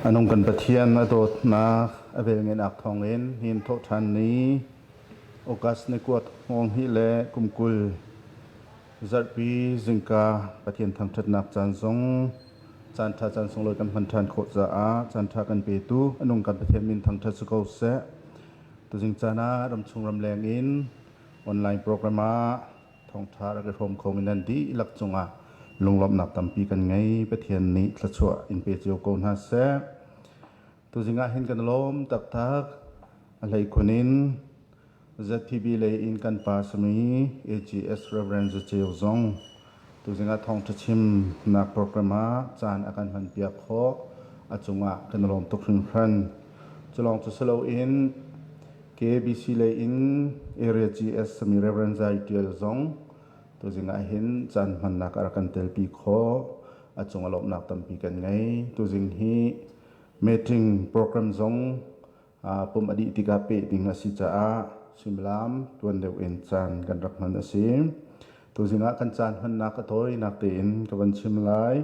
Anung kan Pathian a dawtnak a velngeihnak thawngin hin thawhṭhan ni August ni kuat hngawng hnih le kum 20 zarhpi zingka Pathian thangṭhatnak caan zong caan ṭha caan sunglawi kan hman ṭhan khawh caah caan ṭha kan petu anung kan Pathian min thangṭhat si ko seh. Tuzing caan ah ramchung ramleng in online program ah Thawngṭha rak i hrawm khomi nan dihlak cungah lunglawmhnak tampi kan ngei. Pathian nih thluachuah in pe cio ko hna seh. Tuzing ah hin kan lawm taktak. A hleikhun in ZPB lei in kan pa sami AGS Reverend Zaceu zong tuzing ah thawngṭha chimnak program ah caan a kan hmanpiak khawh. A cungah kan lawm tuk hringhran. Culawng cu si loin KBC lei in Area GS sami Reverend Zai Tial zong tuzing ah hin caan hmannak a rak kan telpi khawh. A cung a lawmhnak tampi kan ngei. Tuzing hi meeting program zong pum a dih tikah peh ding a si caah suimilam tuan deuh in caan kan rak hman a si. Tuzing ah kan caan hmannak a tawinak tein ka van chim lai.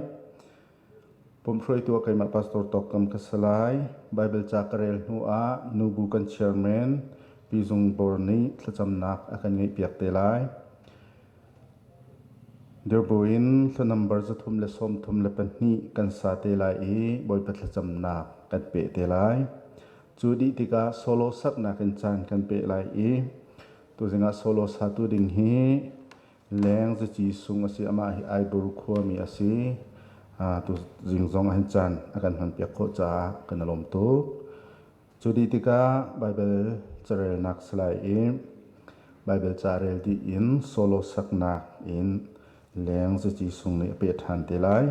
Pumhruaitu ah keimah Pastor Tawk Kam ka si lai. Baibal ca ka rel hnu ah nubu kan chairman Pi Zung Bor nih thlacamnak a kan ngeihpiak te lai. Dirbu in hla number 332 kan sa te lai i Bawipa thlacamnak kan peh te lai. Cu dih tikah solo saknak in caan kan peh lai i tuzing ah solo satu ding hi Leng Zaci Sung a si. Amah hi Aibur khuami a si. Tu zing zong ahhin caan a kan hmanpiak khawh caah kan i lawm tuk. Cu dih tikah Baibal carelnak si lai i Baibal ca rel dih in solo saknak in Leng Zaci Sung nih a peh ṭhan te lai.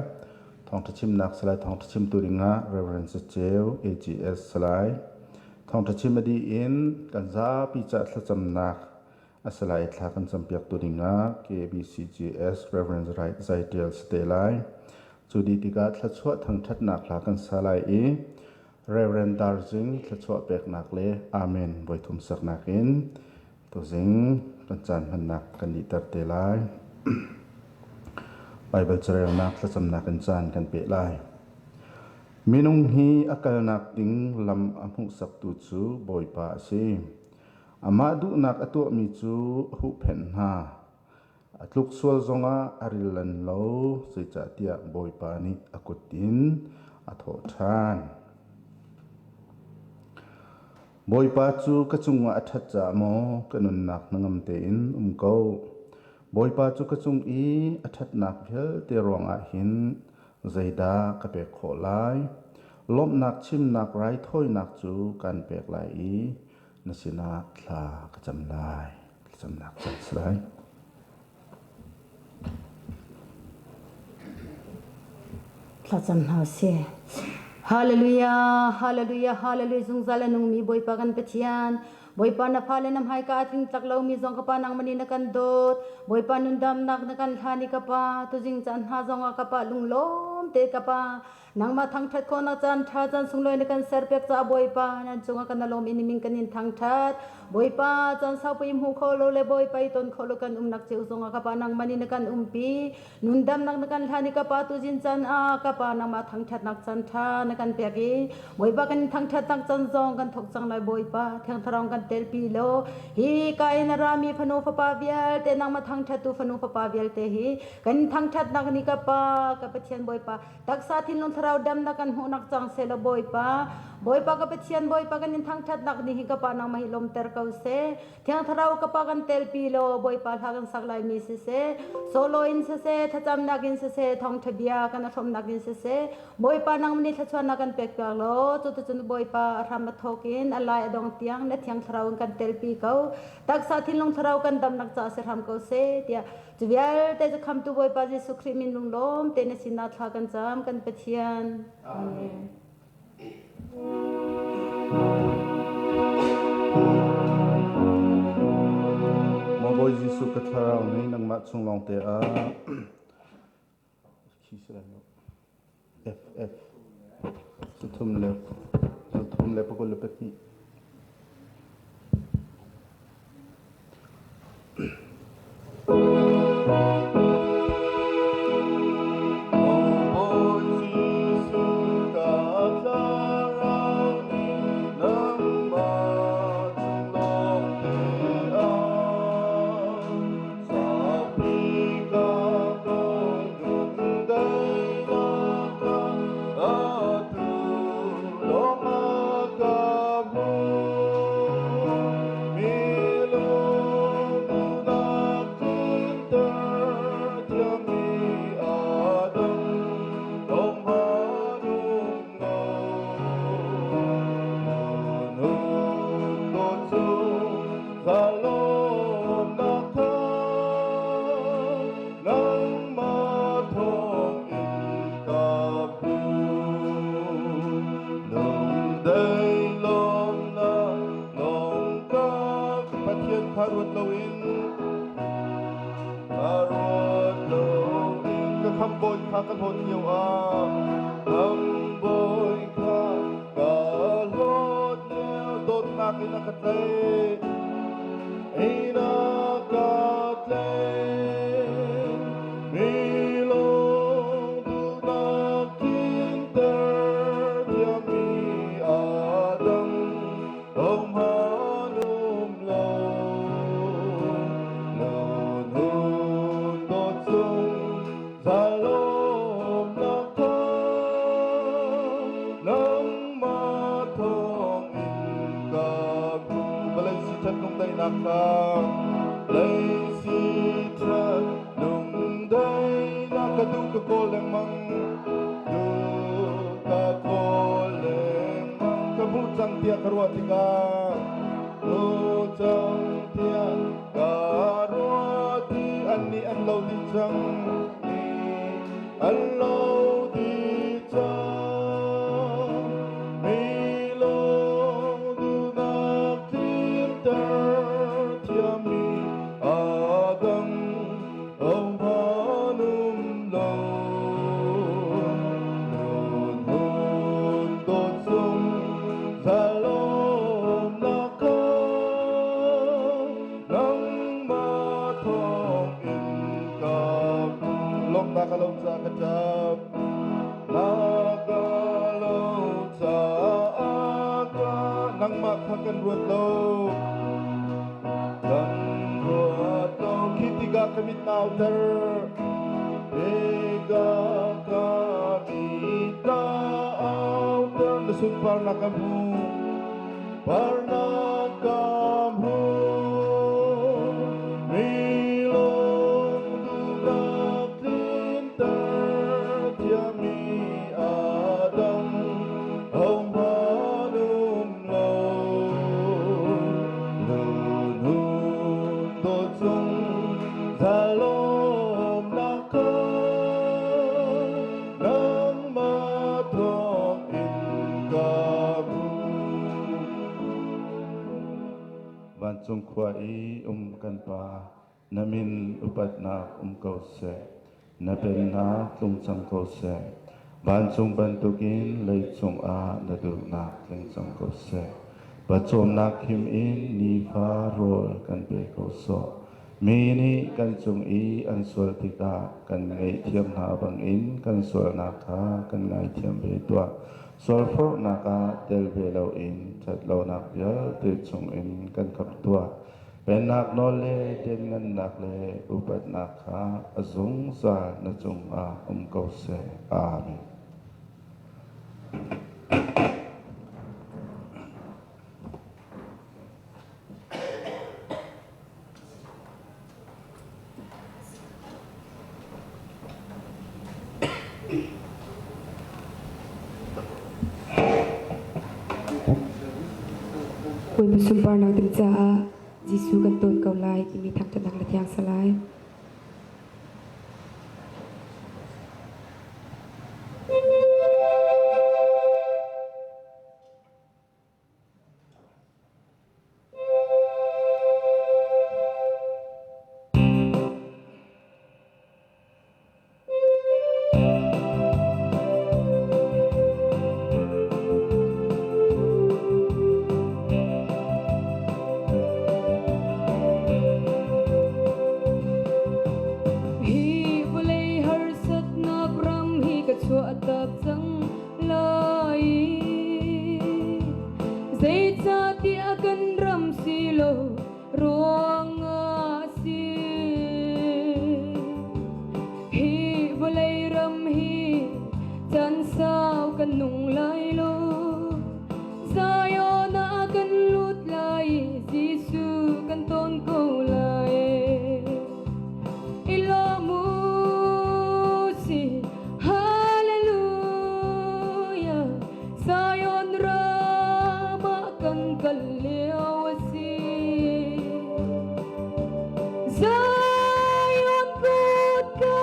Thawngṭha chimnak si lai. Thawngṭha chimtu dingah Reverend Zaceu AGS si lai. Thawngṭha chim a dih in kan zapi cah thlacamnak A si lai thla kan campiaktu dingah KBCGS Reverend Zai Tial si te lai. Cu dih tikah thluachuah thangṭhatnak hla kan sa lai i Reverend Dar Zing thluachuah peknak le Amen voithum saknak in tuzing kan caan hmannak kan dihter te lai. Baibal carelnak thlacamnak in caan kan peh lai. Minung hi a kalnak ding lam a hmuhsaktu cu Bawipa a si. Amah duhnak a tuahmi cu a huhphenh hna. A tluk sual zongah a ril lan lo, zeicahtiah Bawipa nih a kut in a thawh ṭhan. Bawipa cu ka cungah a ṭhat caah maw ka nunnak hnangam tein um ko. Bawipa cu ka cung i a ṭhatnak vialte ruangah hin zeidah ka pek khawh lai? Lawmhnak chimnak raithawinak cu kan pek lai i na sinah thla ka cam lai. Thlacamnak caan si lai. Thlacam hna sih. Hallelujah, hallelujah, hallelujah zungzal a nungmi Bawipa kan Pathian. Bawipa na fale na hmaika a tling tlak lomi zong ka pa nangmah nih na kan dawt. Bawipa nundamnak na kan hlan i ka pa tuzing caan hna zongah ka pa lunglawm te ka pa Nangmah thangṭhat khawhnak caan ṭha caan sunglawi na kan serpiak caah Bawipa nan cungah kan lawm i nimin kan in thangṭhat. Bawipa caan saupi hmu kho lo le Bawipa i ton kho lo kan umnak cio zongah ka Pa nangmah nih na kan umpi. Nundamnak na kan hlan i ka Pa tuzin caan ah ka Pa nangmah thangṭhatnak caan ṭha na kan pek i Bawipa kan thangṭhatnak caan zong kan thawk cang lai Bawipa Thiang Thlarau kan telpi law hi ka in a rami fanu fapa vialte nangmah thangṭhattu fanu fapa vialte hi kan thangṭhatnak ni ka Pa ka Pathian Bawipa Taksa thinlung thlarau damnak kan hmuhnak cang seh law Bawipa. Bawipa ka Pathian Bawipa kan in thangthatnak ni hi ka Pa nangmah hi lawmter ko seh. Thiang Thlarau ka Pa kan telpi law Bawipa hla kan sak laimi siseh, solo in siseh, thlacamnak in siseh, thawngtha bia kan a hrawmnak in siseh, Bawipa nangmah nih thluachuahnak kan pek piak law cuticun Bawipa a hram a thawk in a lai a dong tiang na Thiang Thlarau in kan telpi ko. Taksa thinlung thlarau kan damnak caah si hram ko seh tiah Cu vialte cu khamtu Bawipa Jesuh Khrih min lunglawm te na sinah thla kan cam kan Pathian. Amen. Maw Bawi Jesuh ka thlarau nih nangmah chung lawng te ah F F 3 le 22. kha ruat loin ka ruat loin ka khambawi kha ka hlawt lio ah khambawi kha ka hlawt lio dawtnak in a ka tlaih in a ka tlaih mi lung duhnak tlinter thiammi a dang Hohmanh um lo, lun dawt cung zalawmnak kha nangmah thawngin ka hmu. Vawlei siṭhat lungdaihnak kha, lei siṭhat lungdaihnak ka duh ka kawl lengmang, duh ka kawl lengmang. Ka hmuh cang tiah ka ruah tikah hmuh cang tiah ka ruah ti annih an lo dih cang an lo dih cang mi lung duhnak tlinter thiammi a dang Hohmanh um lo nun hun dawt sung zalawmnak kha nangmah thawngin ka hmu. Lawmhnak a lo ca ka ṭap nak a lo caah ka nangmah kha kan ruat lo Kan ruat lo khi tikah ka mit nauter Ega ka mit nauter na sunparnak ka hmu parnak ka hmu mi lung duhnak tlinter thiammi a dang hohmanh um lo Lunun dawt cung zalawmnak kha nangmah thawngin ka hmu. Vancung khua i um kan Pa, na min upatnak um ko seh. Na pennak tlung cang ko seh. Vancung bantukin leicung ah na duhnak tling cang ko seh. Pawcawmnak him in nifa rawl kan pe ko sawh. Mi nih kan cung i an sual tikah kan ngaihthiam hna bangin kan sualnak kha kan ngaithiam ve tuah. Sualforhnak ah tel ve loin ṭhatlonak vialte chungin kan khamh tuah. Pennak nawl le lianngannak le upatnak kha a zungzal na cungah um ko seh. Amen. Bawipa sunparnak ding caah Jesuh kan tawn ko lai timi thangṭhatnak le thiang salai. Hi vawlei harsatnak ram hi ka chuahtak cang lai. Zeicahtiah kan ram si lo ruangah a si. Hi vawlei ram hi caan sau kan nung lai lo. Zion ah kan lut lai, Jesuh kan ton ko lai. I lawm u si, Hallelujah. Zion ram ah kan kal lio a si. Zion kutka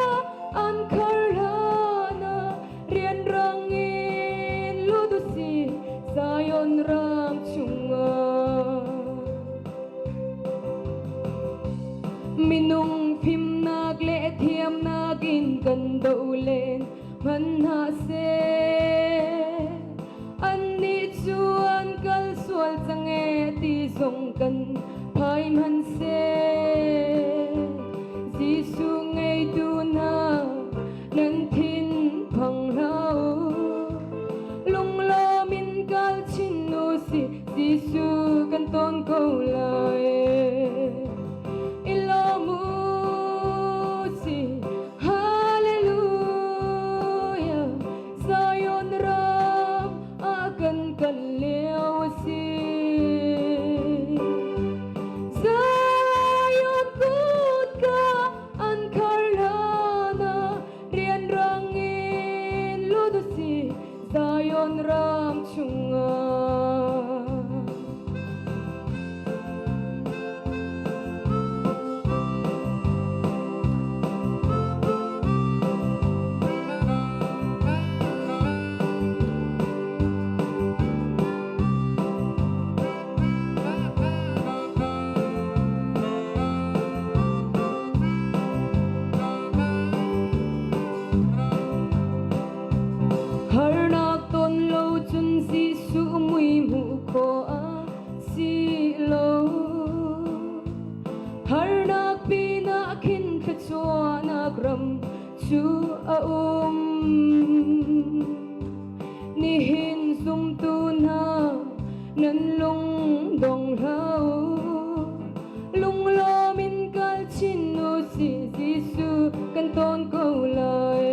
an khar hlan ah rianrang in lut u si Zion ram chungah. Jesuh kan ton ko lai. I lawm u si, Hallelujah. Zion ram ah kan kal lio a si. Zion kutka an khar hlan ah rianrang in lut u si Zion ram chungah. Harnak ton lo cun Jesuh mui hmuh khawh a si lo. Harnak pinah khin thluachuahnak ram cu a um. Nihin zumtu hna nan lung dong hlah u. Lunglawm in kal chin u sih Jesuh kan ton ko lai.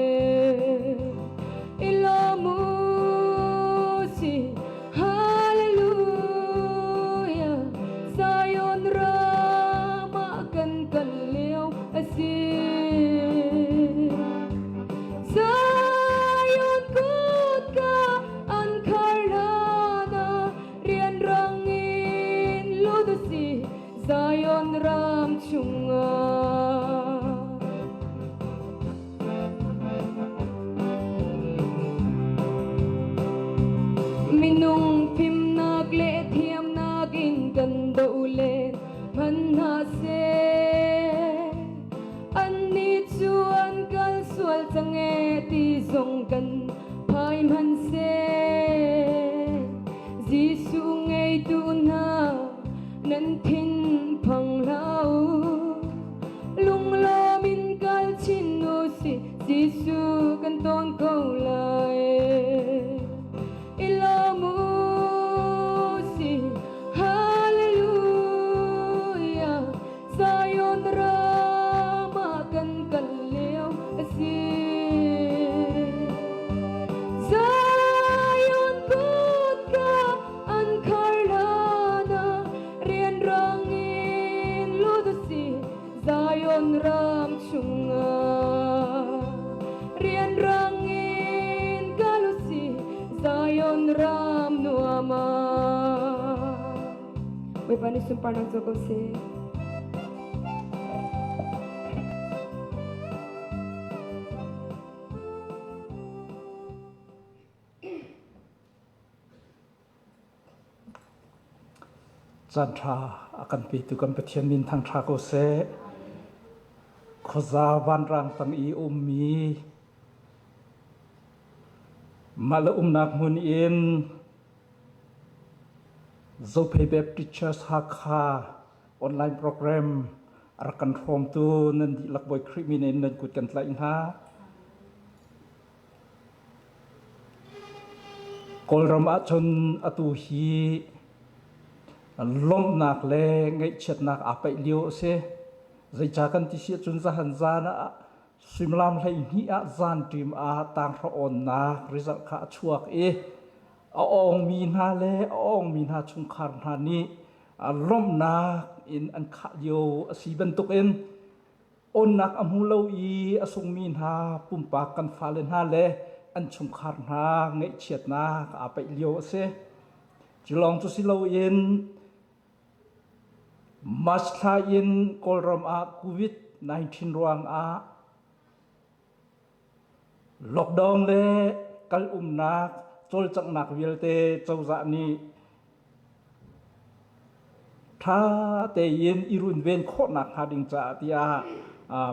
I lawm u sih Hallelujah Zion ram ah kan kal lio a si. Zion kutka an khar hlan ah rianrang in lut u sih Zion ram chungah. Minung fimnak le thiamnak in kan doh len hmanh seh. Annih cu an kal sual cang ee ti zong kan phai hmanhseh. Jesuh ngeitu hna nan thin phang hlah u. Lunglawm in kal chin u sih Jesuh kan ton ko lai. I lawm u sih Hallelujah Zion ram ah kan kal lio a si. Zion kutka an khar hlan ah rianrang in lut u sih Zion ram chungah. Rianrang in kal u sih Zion ram nuam ah. Bawipa nih sunparnak co ko seh. Caan ṭha a kan petu kan Pathian min thangṭha ko seh. Khuaza vanrang tang i ummi mah le umnak hmun in Zophei Baptist Church Hakha online program a rak kan hrawmtu nan dihlak Bawi Khrih min in nan kut kan tlaih hna. Kawlram ahcun atu hi lawmhnak le ngaihchiatnak aa paih lio a si. Zeicah kan ti si ahcun zahan zan ah suimilam 12 ah zanṭim ah tanghra awnnak result kha a chuak i a awngmi hna le a awngmi hna chungkhar hna nih lawmhnak in an khah lio a si bantukin awnnak a hmu lo i a sungmi hna pumpak kan fale hna le an chungkhar hna ngaihchiatnak aa paih lio a si. Cu lawng cu si loin March thla in Kawlram ah COVID-19 ruangah Lockdown le kal umnak cawlcanghnak vialte cozah nih ṭha tein i runven khawhnak hnga ding caah tiah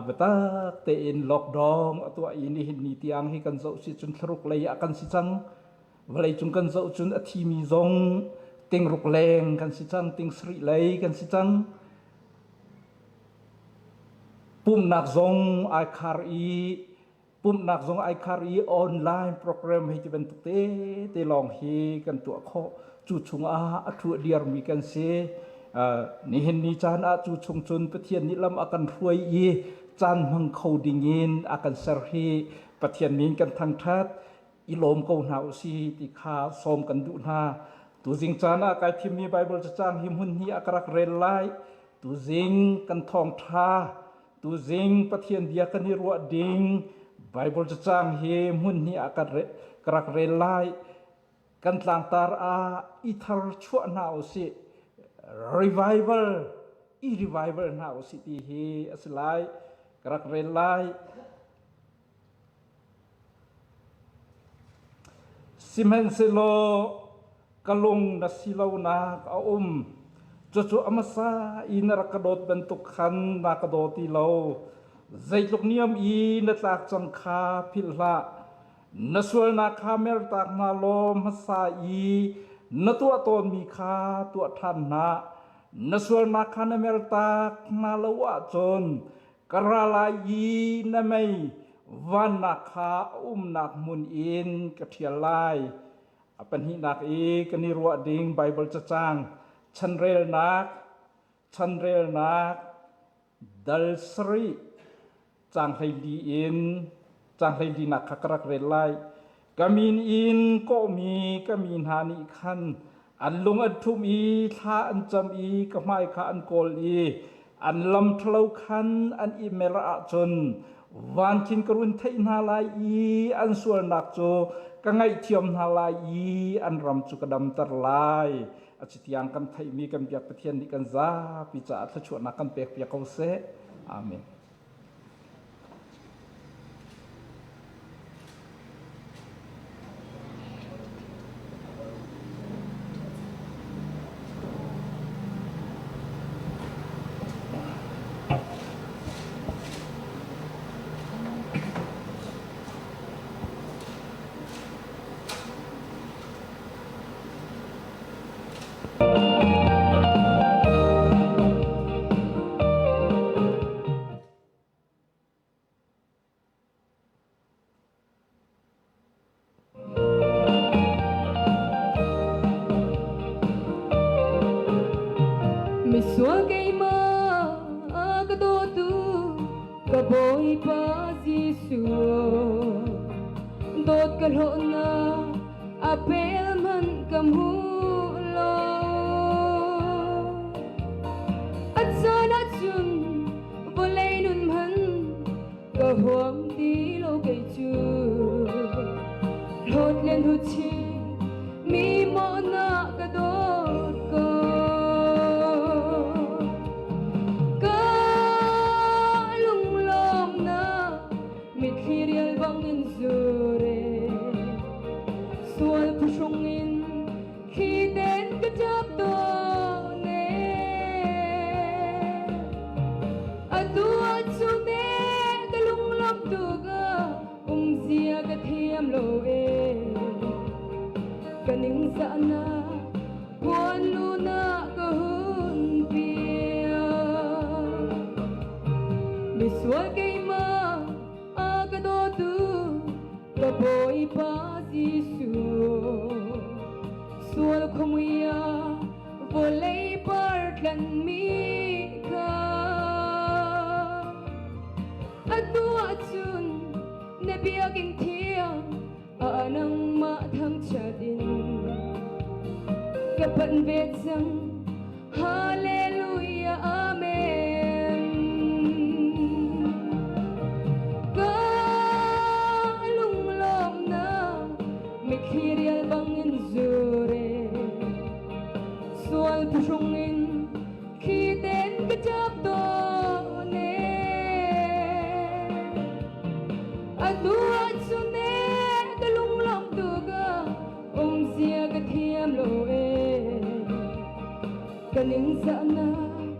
biatak tein lockdown a tuah i nihin ni tiang hi kan zoh si cun thlaruk lei ah kan si cang. Vawleicung kan zoh cun a thimi zong tingruk leng kan si cang, ting sarih lei kan si cang. Pumhnak zong ai khar i pumhnak zong ai khar i online program hei ti bantuk te te lawng hi kan tuah khawh. Cu chungah a ṭhu a dirmi kan si. Nihin ni caan ah cu chung cun Pathian nih lam a kan hruai i caan hmang kho dingin a kan ser hi Pathian min kan thangṭhat i lawm ko hna u si ti kha sawm kan duh hna. Tuzing caan ah kai thimmi Baibal cacang hi hmun hnih ah ka rak rel lai. Tuzing kan thawngṭha, tuzing Pathian bia kan i ruah ding Baibal cacang hi hmun hnih ah ka rak rel lai. Kan tlangtar ah i thar chuah hna u sih. Revival, i revival hna u sih ti hi a si lai. Ka rak rel lai. Sihmanhsehlaw ka lung na si lonak a um. Cucu a hmasa i na rak ka dawt bantuk khan na ka daw ti lo. Zeitluk niam i na tlak cang kha philh hlah. Na sualnak kha mertak hna law hmasa i na tuah tawnmi kha tuah ṭhan hna. Na sualnak kha na mertak hna lo ahcun Ka ra lai i na mei vannak kha a umnak hmun in ka ṭhial lai. A pahnihnak i kan i ruah ding Baibal cacang chanrelnak chanrelnak dal sarih caang 14 in caang 14nak kha ka rak rel lai. Ka min in kawhmi ka mi hna nih khan an lung an ṭhumh i thla an cam i ka hmai kha an kawl i an lam ṭhalo khan an i mer ahcun van khin ka run theih hna lai i an sualnak cu ka ngaihthiam hna lai i an ram cu ka damter lai. A ci tiang kan theihmi kan biak Pathian nih kan zapi caah thluachuahnak kan pekpiak ko seh. Amen. Misual keimah ka dawtu ka Bawipa Jesuh dawt ka hlawhnak a pel hmanh ka hmu lo. A caan ahcun vawlei nun hmanh ka huam ti lo kei cu. Hlawt le hnuchih mi mawhnak ka dawt ko. Ka lunglawmnak mitthli rial bangin zure sual phuhrung in thli ten ka ṭap tawn e atu ahcun e ka lunglawm tuk ah umzia ka thiam lo e ka ningzahnak puan luna ka hun piak misual keimah a ka dawtu ka Bawipa Jesuh sual khuamui ah vawlei par tlanmi kha atu ahcun na biakinn thiang ah nangmah thangṭhat in ka panh ve cang Hallelujah Amen Ka lunglawmnak mitthli rial bangin zure sual phuhrung in khi ten ka ṭap tawn e Atu ahcun e ka lunglawm tuk ah umzia ka thiam lo e ka ningzahnak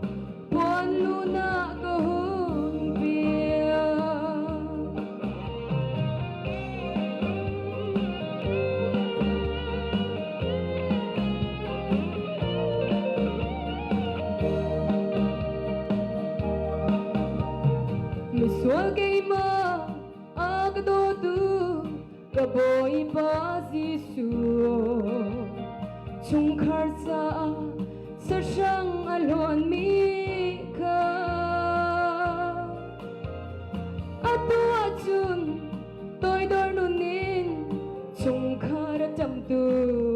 puan luna ka hun piak. Misual keimah a ka dawtu ka Bawipa Jesuh. Chungkhar caah sahrang a hlawnmi kha atu ahcun toidor nun in chungkhar a ṭamtu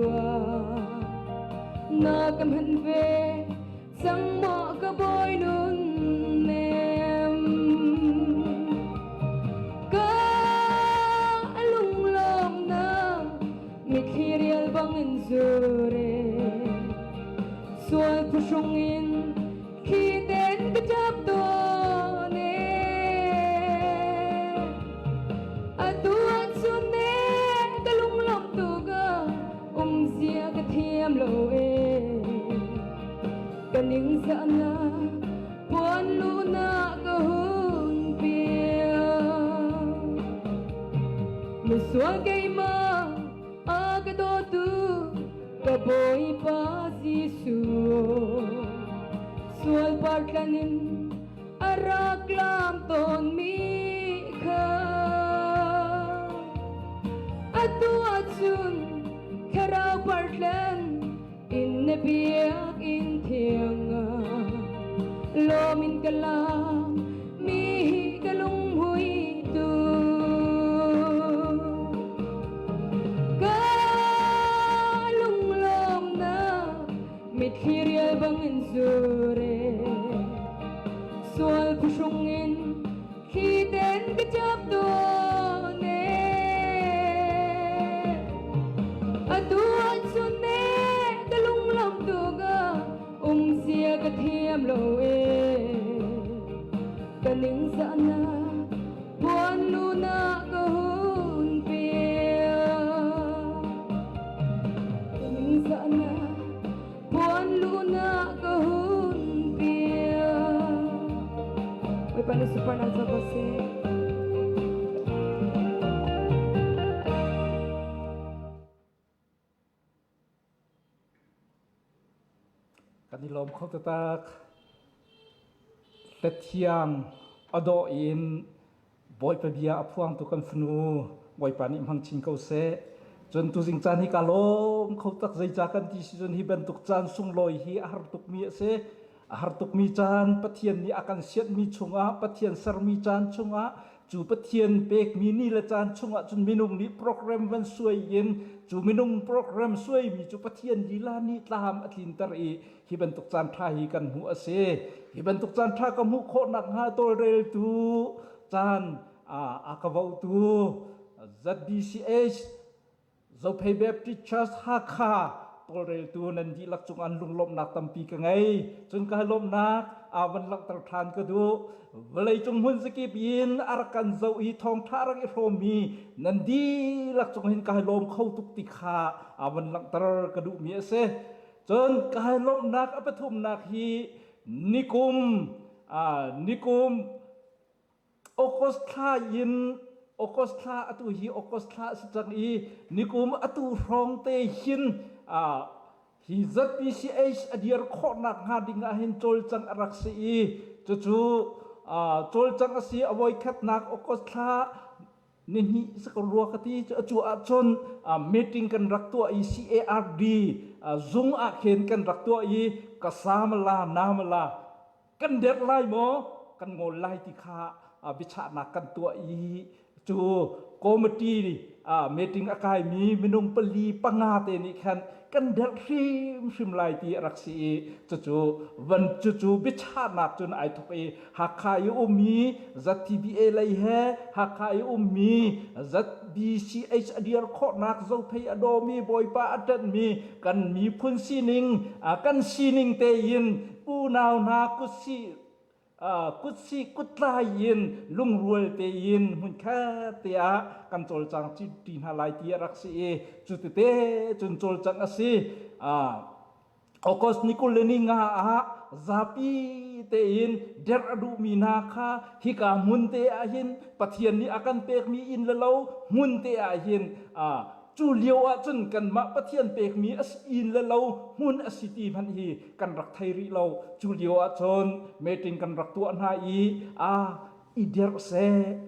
ah na ka hman ve cang maw ka bawi nun nem. Ka lunglawmnak mitthli rial bangin zure sual phuhrung in khi ten ka ṭap tawn e. Atu ahcun ne ka lunglawm tuk ah umzia ka thiam lo e. Ka ningzahnak puan luhnak ka hun piak. Misual keimah a ka dawtu ka Bawipa Jesuh sual partlan in a rak lam tawnmi kha atu ahcun thlarau partlan in na biakinn thiang ah lawm in ka lam mi hi ka lunghmui tu. Ka lunglawmnak mitthli rial bangin zure sual phuhrung in khi ten ka ṭap tawn e. Atu ahcun ne ka lunglawm tuk ah umzia ka thiam lo e. Ka ningzahnak puan lunak ka hun piak. Ka ningzahnak puan lunak ka hun piak. Bawipa na sunparnak co ko seh. Kan i lawm kho taktak. Hlethiang a dawh in Bawipa bia a phuangtu kan fanu Bawipa nih hmang chin ko seh. Cun tuzing caan hi ka lawm kho tak zeica kan ti si cun hi bantuk caan sunglawi hi a har tukmi a si. A har tukmi caan Pathian nih a kan sianhmi chungah Pathian sermi caan chungah cu Pathian pekmi ni le caan chungah cun minung nih program van suai in cu minung program suaimi cu Pathian lila nih tlam a tlinter i hi bantuk caan ṭha hi kan hmuh a si. Hi bantuk caan ṭha ka hmuh khawh nakhnga tawlreltu caan a ka votu ZBCH Zophei Baptist Church Hakha tawlreltu nan dihlak cung an lunglawmhnak tampi ka ngei. Cun ka lawmhnak aa van langhter ṭhan ka duh. Vawleicung hmun zakip in a rak kan zoh i thawngṭha rak i hrawmmi nan dihlak cung hin kai lawm kho tuk ti kha aa van langhter ka duhmi a si. Cun kai lawmhnak a pathumnak hi nikum nikum August thla in August thla atu hi August thla a si cang i nikum atu hrawng te hin hi ZPCH a dir khawhnak hnga ding ah hin cawlcang a rak si i cucu cawlcang a si a voikhatnak August thla nihnih si ko rua ka ti. Cu ahcun meeting kan rak tuah i CARD zung ah khin kan rak tuah i ka samala namala kan der lai maw kan ngol lai ti kha biachahnak kan tuah i cu committee meeting a kaimi minung pali panga te nih khan kan derh hrimhrim lai ti a rak si i cucu van cucu biachahnak cun ai thok i Hakha i ummi ZTBA lei he Hakha i ummi ZBCH a dir khawhnak Zophei a dawmi Bawipa a ṭanhmi kan miphun sining kan sining tein unau hna kutsih kutsih kuttlai in lungrual tein hmunkhat te ah kan cawlcang ṭi hna lai ti a rak si i cu tete cun cawlcangh a si. August ni 20 le ni nga ah zapi tein derh a duhmi hna kha hika hmun te ah hin Pathian nih a kan pekmi inn le lo hmun te ah hin cu lio ah cun kanmah Pathian pekmi a inn le lo hmun a si ti hmanh hi kan rak thei rih lo. Cu lio ah cun meeting kan rak tuah hna i a i derh seh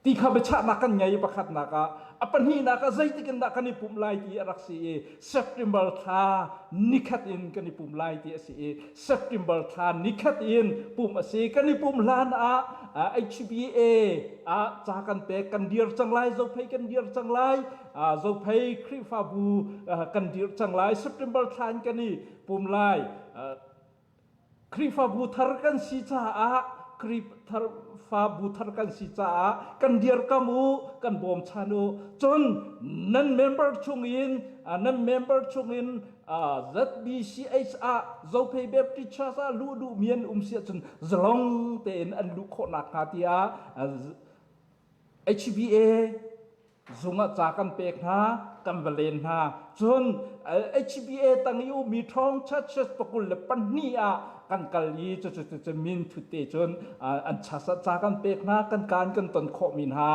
ti kha biachahnak kan ngei. Pakhatnak ah. A pahnihnak ah zeitik in dah kan i pumh lai ti a rak si i September thla nikhat in kan i pum lai ti a si i September thla nikhat in pumh a si. Kan i pumh hlan ah HBA ah ca kan pek kan dir cang lai, Zophei kan dir cang lai, Zophei Khrihfabu kan dir cang lai. September thla in kan i pum lai. Khrihfabu thar kan si caah Khrihfabu thar kan si caah kan dirkam u, kan bawmchan u. Cun nan member chungin nan member chungin ZBCH ah Zophei Baptist Church ah luh duhmi an um si ahcun zalong tein an luh khawh nakhnga tiah HBA zung ah ca kan pek hna kan va len hna cun HBA tang i ummi ṭhawng churches pakul le pahnih ah kan kal i cucu min thut te cun an chasa ca kan pek hna kan kaan kan ton khawhmi hna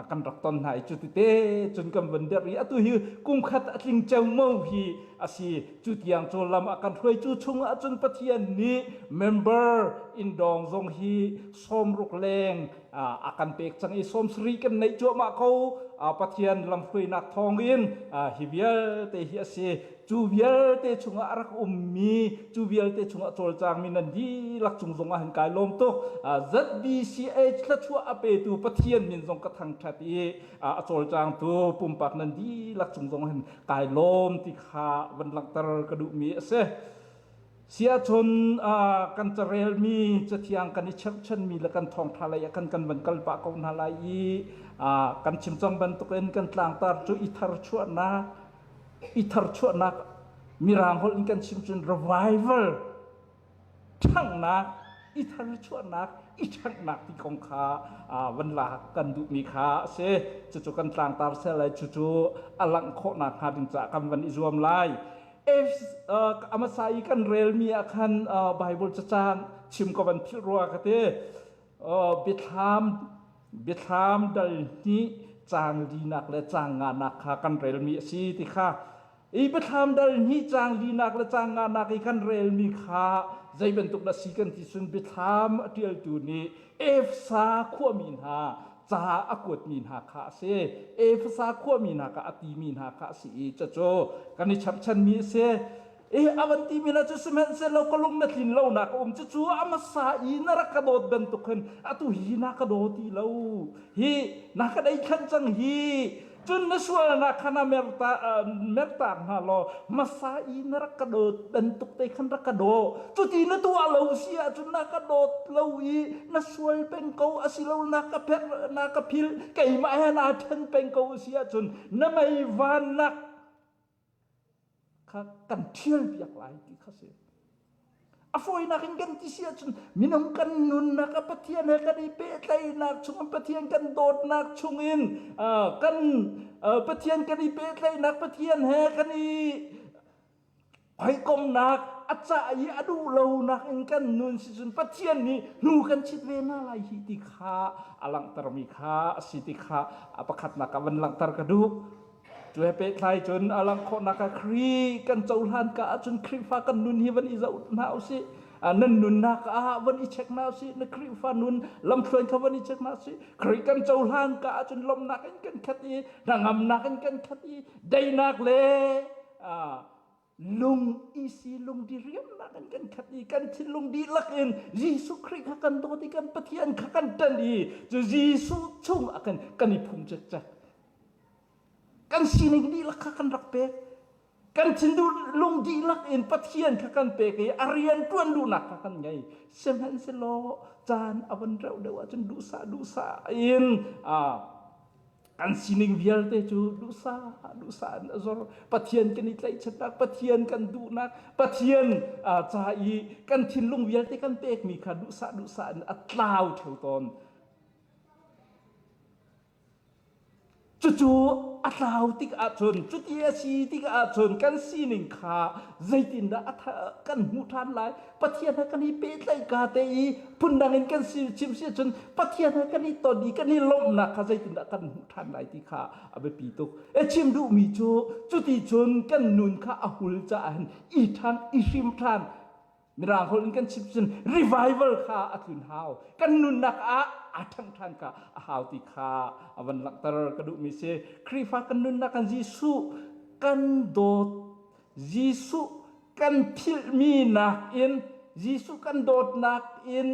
kan rak ton hna i cuti te cun kan van der i atu hi kum khat a tling ceomo hi a si cu tiang cu lam a kan hruai cu chung ah cun Pathian nih member in dawng zong hi sawmruk leng a kan pek cang i 70 kan neih cuahmah ko. Pathian lamhruainak thawngin hi vialte hi a si. Cu vialte chungah a rak ummi, cu vialte chungah cawlcangmi nan dihlak cung zongah hin kai lawm tuk. ZBCH thluachuah a petu Pathian min zong ka thangṭhat i a cawlcangtu pumpak nan dihlak cung zong hin kai lawm ti kha van langhter ka duhmi a si. Siahcun kan carelmi cathiang kan i cherhchanmi le kan thawngṭha lei ah kan kan van kal pah ko hna lai i kan chim cang bantukin kan tlangtar cu i tharchuahnak i tharchuahnak mirang holh in kan chim cun revival ṭhanghnak i tharchuahnak i ṭhanghnak ti kong kha van lak kan duhmi kha a si. Cucu kan tlangtar seh lai cucu a langh khawhnak hnga ding caah kan van i zuam lai. A hmasa i kan relmi ah khan Bible cacang chim ka van philh rua ka ti. Biathlam biathlam dal hnih caang linak le caang nganak kha kan relmi a si ti kha. I biathlam dal hnih caang linak le caang nganak i kan relmi kha zei bantuk dah si kan ti cun biathlam a ṭialtu nih Efesa khuami hna ca a kuatmi hna kha a si. Efesa khuami hna kha a timi hna kha a si i cucu kan i cherhchanmi a si. E a van timi hna cu sihmanhsehlaw ka lung na tlin lonak a um cucu a hmasa i na rak ka dawt bantuk hin atu hi na ka daw ti lo hi na ka deithlan cang hi Cun na sualnak kha na mertak hna law hmasa i na rak ka dawt bantuk te khan rak ka daw. Cuti na tuah lo si ahcun na ka dawt lo i na sual peng ko asilo na ka pher na ka phil keimah he naa ṭhen peng ko si ahcun na mei vannak kha kan ṭhialpiak lai ti kha si. A fawinak in kan ti si ahcun minung kan nunnak a Pathian he kan i pehtlaihnak chungin Pathian kan dawtnak chungin kan Pathian kan i pehtlaihnak Pathian he kan i hawikomnak a cah i a duh lonak in kan nun si cun Pathian nih hnu kan chit ve hna lai hi ti kha a langhtermi kha a si ti kha a pakhatnak ah van langhter ka duh. Cu he pehtlai cun a langh khawhnak ah Khrih kan cohlan ka ahcun Khrihfa kan nun hi van i zoh hna usih. Nan nunnak ah van i check hna usih. Na Khrihfa nun lamhruai kha van i check hna usih. Khrih kan cohlan ka ahcun lawmhnak in kan khat i hnangamnak in kan khat i daihnak le lung isi lung diriamnak in kan khat i kan thinlung dihlak in Jesuh Khrih kha kan dawt i kan Pathian kha kan ṭanh i cu Jesuh chung ah kan kan i phum cekcek kan sining dihlak kha kan rak pek kan thinlung dihlak in Pathian kha kan pek i a rian ṭuan duhnak kha kan ngei sihmanhsehlaw caan a van reuh deuh ahcun duhsah duhsah in kan sining vialte cu duhsah duhsah in a zor. Pathian kan i tlaihchannak Pathian kan duhnak Pathian ca i kan thinlung vialte kan pekmi kha duhsah duhsah in a tlau ṭheo tawn. Cucu a tlau tik ahcun cuti a si tik ahcun kan sining kha zeitindah kan hmuh ṭhan lai? Pathian he kan i pehtlaih ka te i phundang in kan si chim si ahcun Pathian he kan i ton i kan i lawmhnak kha zeitindah kan hmuh ṭhan lai ti kha a biapi tuk. E chim duhmi cu cuti cun kan nun kha a hul caah hin i ṭhan i hrim ṭhan. Mirang holh in kan chim cun revival kha a tlun hau. Kan nunnak ah aa ṭhangh ṭhan kha a hau ti kha a van langhter ka duhmi si. Khrihfa kan nunnak kan Jesuh kan dawt Jesuh kan philhmi nakin Jesuh kan dawtnak in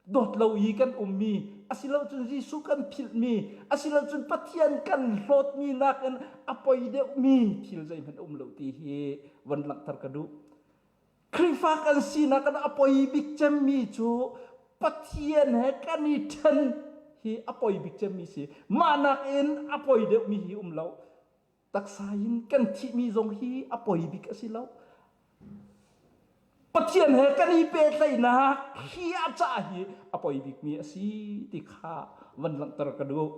dawt lo i kan ummi asilocun Jesuh kan philhmi asilocun Pathian kan hlawtmi nakin a poi deuhmi thil zeihmanh um lo ti hi von langhter ka duh. Khrihfa kan sinak in a poi bik cemmi cu Pathian he kan i ṭhen hi a poi bik cemmi si. Mah nakin a poi deuhmi hi um lo. Taksa in kan thihmi zong hi a poi bik a si lo. Pathian he kan i pehtlaihnak hi a cah hi a poi bikmi a si ti kha van langhter ka duh.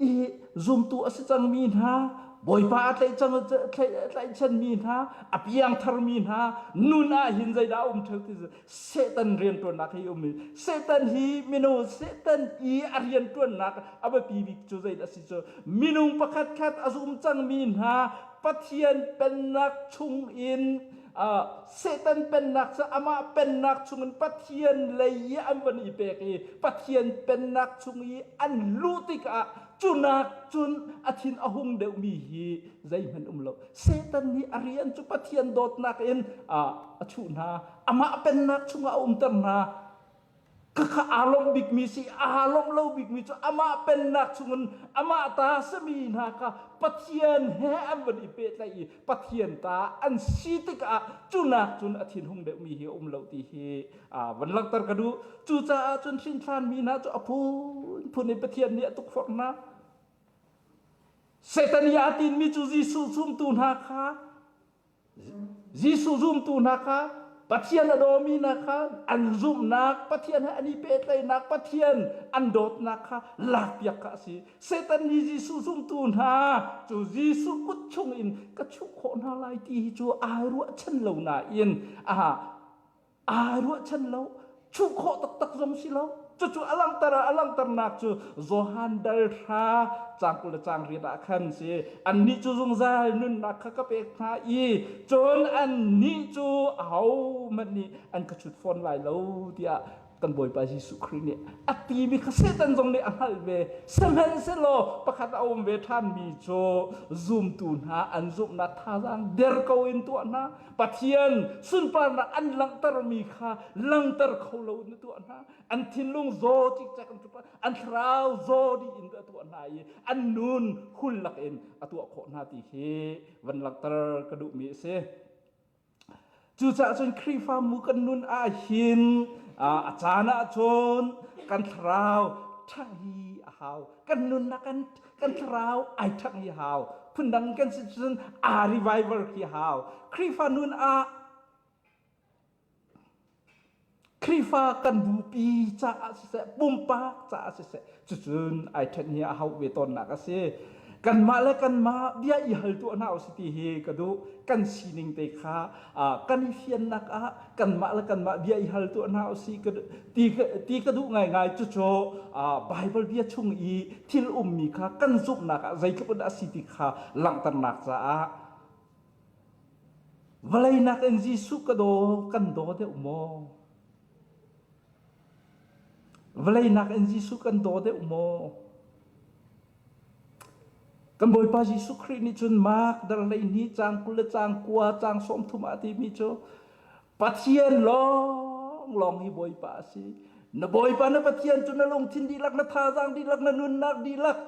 I zumtu a si cangmi hna, Bawipa a tlaihchanmi hna, a piangtharmi hna, nun ah hin zeidah a um ṭheo ti Satan rianṭuannak hi um i Satan hi minung Satan i a rianṭuannak a biapi bik cu zeidah a si cu minung pakhat khat a zum cangmi hna Pathian pennak chung in uh, Satan pennak cu amah pennak chungin Pathian lei i an van i pek i Pathian pennak chung i an luh tikah cunak cun a thin a hung deuhmi hi zeihmanh um lo Satan nih a rian cu Pathian dawtnak in a chuh hna. Amah pennak chungah a umter hna. Khakha aa lawmh bikmi si, aa lawmh lo bikmi cu amah pennak chungin amah ta sami hna kha Pathian he an van i pehtlaih i Pathian ta an si tikah cunak cun a thinhung deuhmi hi a um lo ti hi van langhter ka duh. Cucaah cun hrinthlangmi hna cu a phunphun in Pathian nih a tukforh hna. Satan i aa tinmi cu Jesuh zumtu hna kha Jesuh zumtu hna kha Pathian a dawmi hna kha an zumhnak Pathian he an i pehtlaihnak Pathian an dawtnak kha lakpiak kha a si. Satan nih Jesuh zumtu hna cu Jesuh kut chung in ka chuh khawh hna lai ti hi cu ai ruahchan lo nain aha aa ruahchan lo chuh khawh taktak zong si lo cucu a langhter a langhternak cu Johan dal hra cang 20 le cang riat ah khan si annih cu zungzal nunnak kha ka pek hna i cun annih cu ahohmanh nih an ka chut fawn lai lo tiah kan Bawipa Jesuh Khrih nih a timi kha Satan zong nih a hngalh ve sihmanhsehlaw pakhat a um ve ṭhanmi cu zumtu hna an zumhnak thazaang der ko in tuah hna Pathian sunparnak an langhtermi kha langhter kho lo in a tuah hna. An thinlung zaw cikcek in an thlarau zaw dih in a tuah hna i an nun hul lak in a tuah khawh hna ti hi van langhter ka duhmi a si. Cucaah cun Khrihfamu kan nun ah hin a caan ah cun kan thlarau ṭhangh hi a hau. Kan nunnak kan kan thlarau ai ṭhangh hi hau phundang kan si cun aa revival khi hau Khrihfa nun ah Khrihfa kan bupi caah siseh pumpak caah siseh cucun ai ṭhen hi a hauh ve tawnnak a si kanmah le kanmah bia i hal tuah hna usih ti hi ka duh kan sining te kha kan i fiannak ah kanmah le kanmah bia i hal tuah hna usih ti ti ka duh ngaingai cucu Bible bia chung i thil ummi kha kan zumhnak ah zeitluk in a si ti kha langhternak caah vawlei nakin Jesuh ka daw kan daw deuh maw? Vawlei nakin Jesuh kan daw deuh maw? Kan Bawipa Jesuh Khrih nih cun Mark dar 12 caang 20 le caang 9 caang 30 ah timi cu Pathian lawnglawng hi Bawipa a si. Na Bawipa na Pathian cu na lungthin dihlak, na thazaang dihlak, na nunnak dihlak,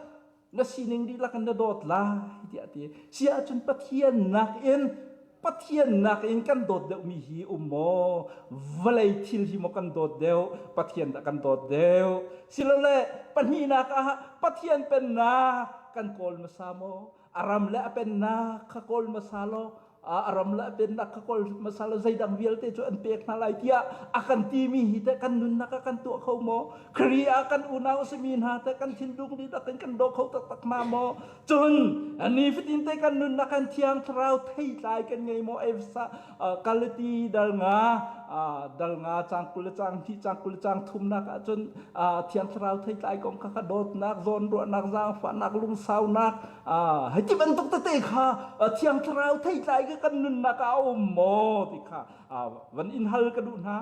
na sining dihlak in na dawt lai tiah a ti. Si ahcun Pathian nakin Pathian nakin kan dawt deuhmi hi um maw? Vawlei thil hi maw kan dawt deuh? Pathian dah kan dawt deuh? Silole pahnihnak ah Pathian pennak kan kawl hmasa maw? A ram le a pennak kha kawl hmasa law a ram le a pennak kha kawl hmasa law zeidang vialte cu an pek hna lai tiah a kan timi hi teh kan nunnak ah kan tuah kho maw? Khrih ah kan unau a simi hna teh kan thinlung dihlak in kan daw kho taktak hna maw? Cun nifatin te kan nunnak kan thiang thlarau theitlai kan ngei maw? Efesa Galati dal nga. Dal nga cang 20 le cang hnih cang 20 le cang thumnak ahcun Thiang Thlarau theitlai kong kha kha dawtnak, zawnruahnak, zaangfahnak, lungsaunak hei ti bantuk tete kha Thiang Thlarau theitlai kha kan nunnak ah a um maw ti kha van in hal ka duh hna.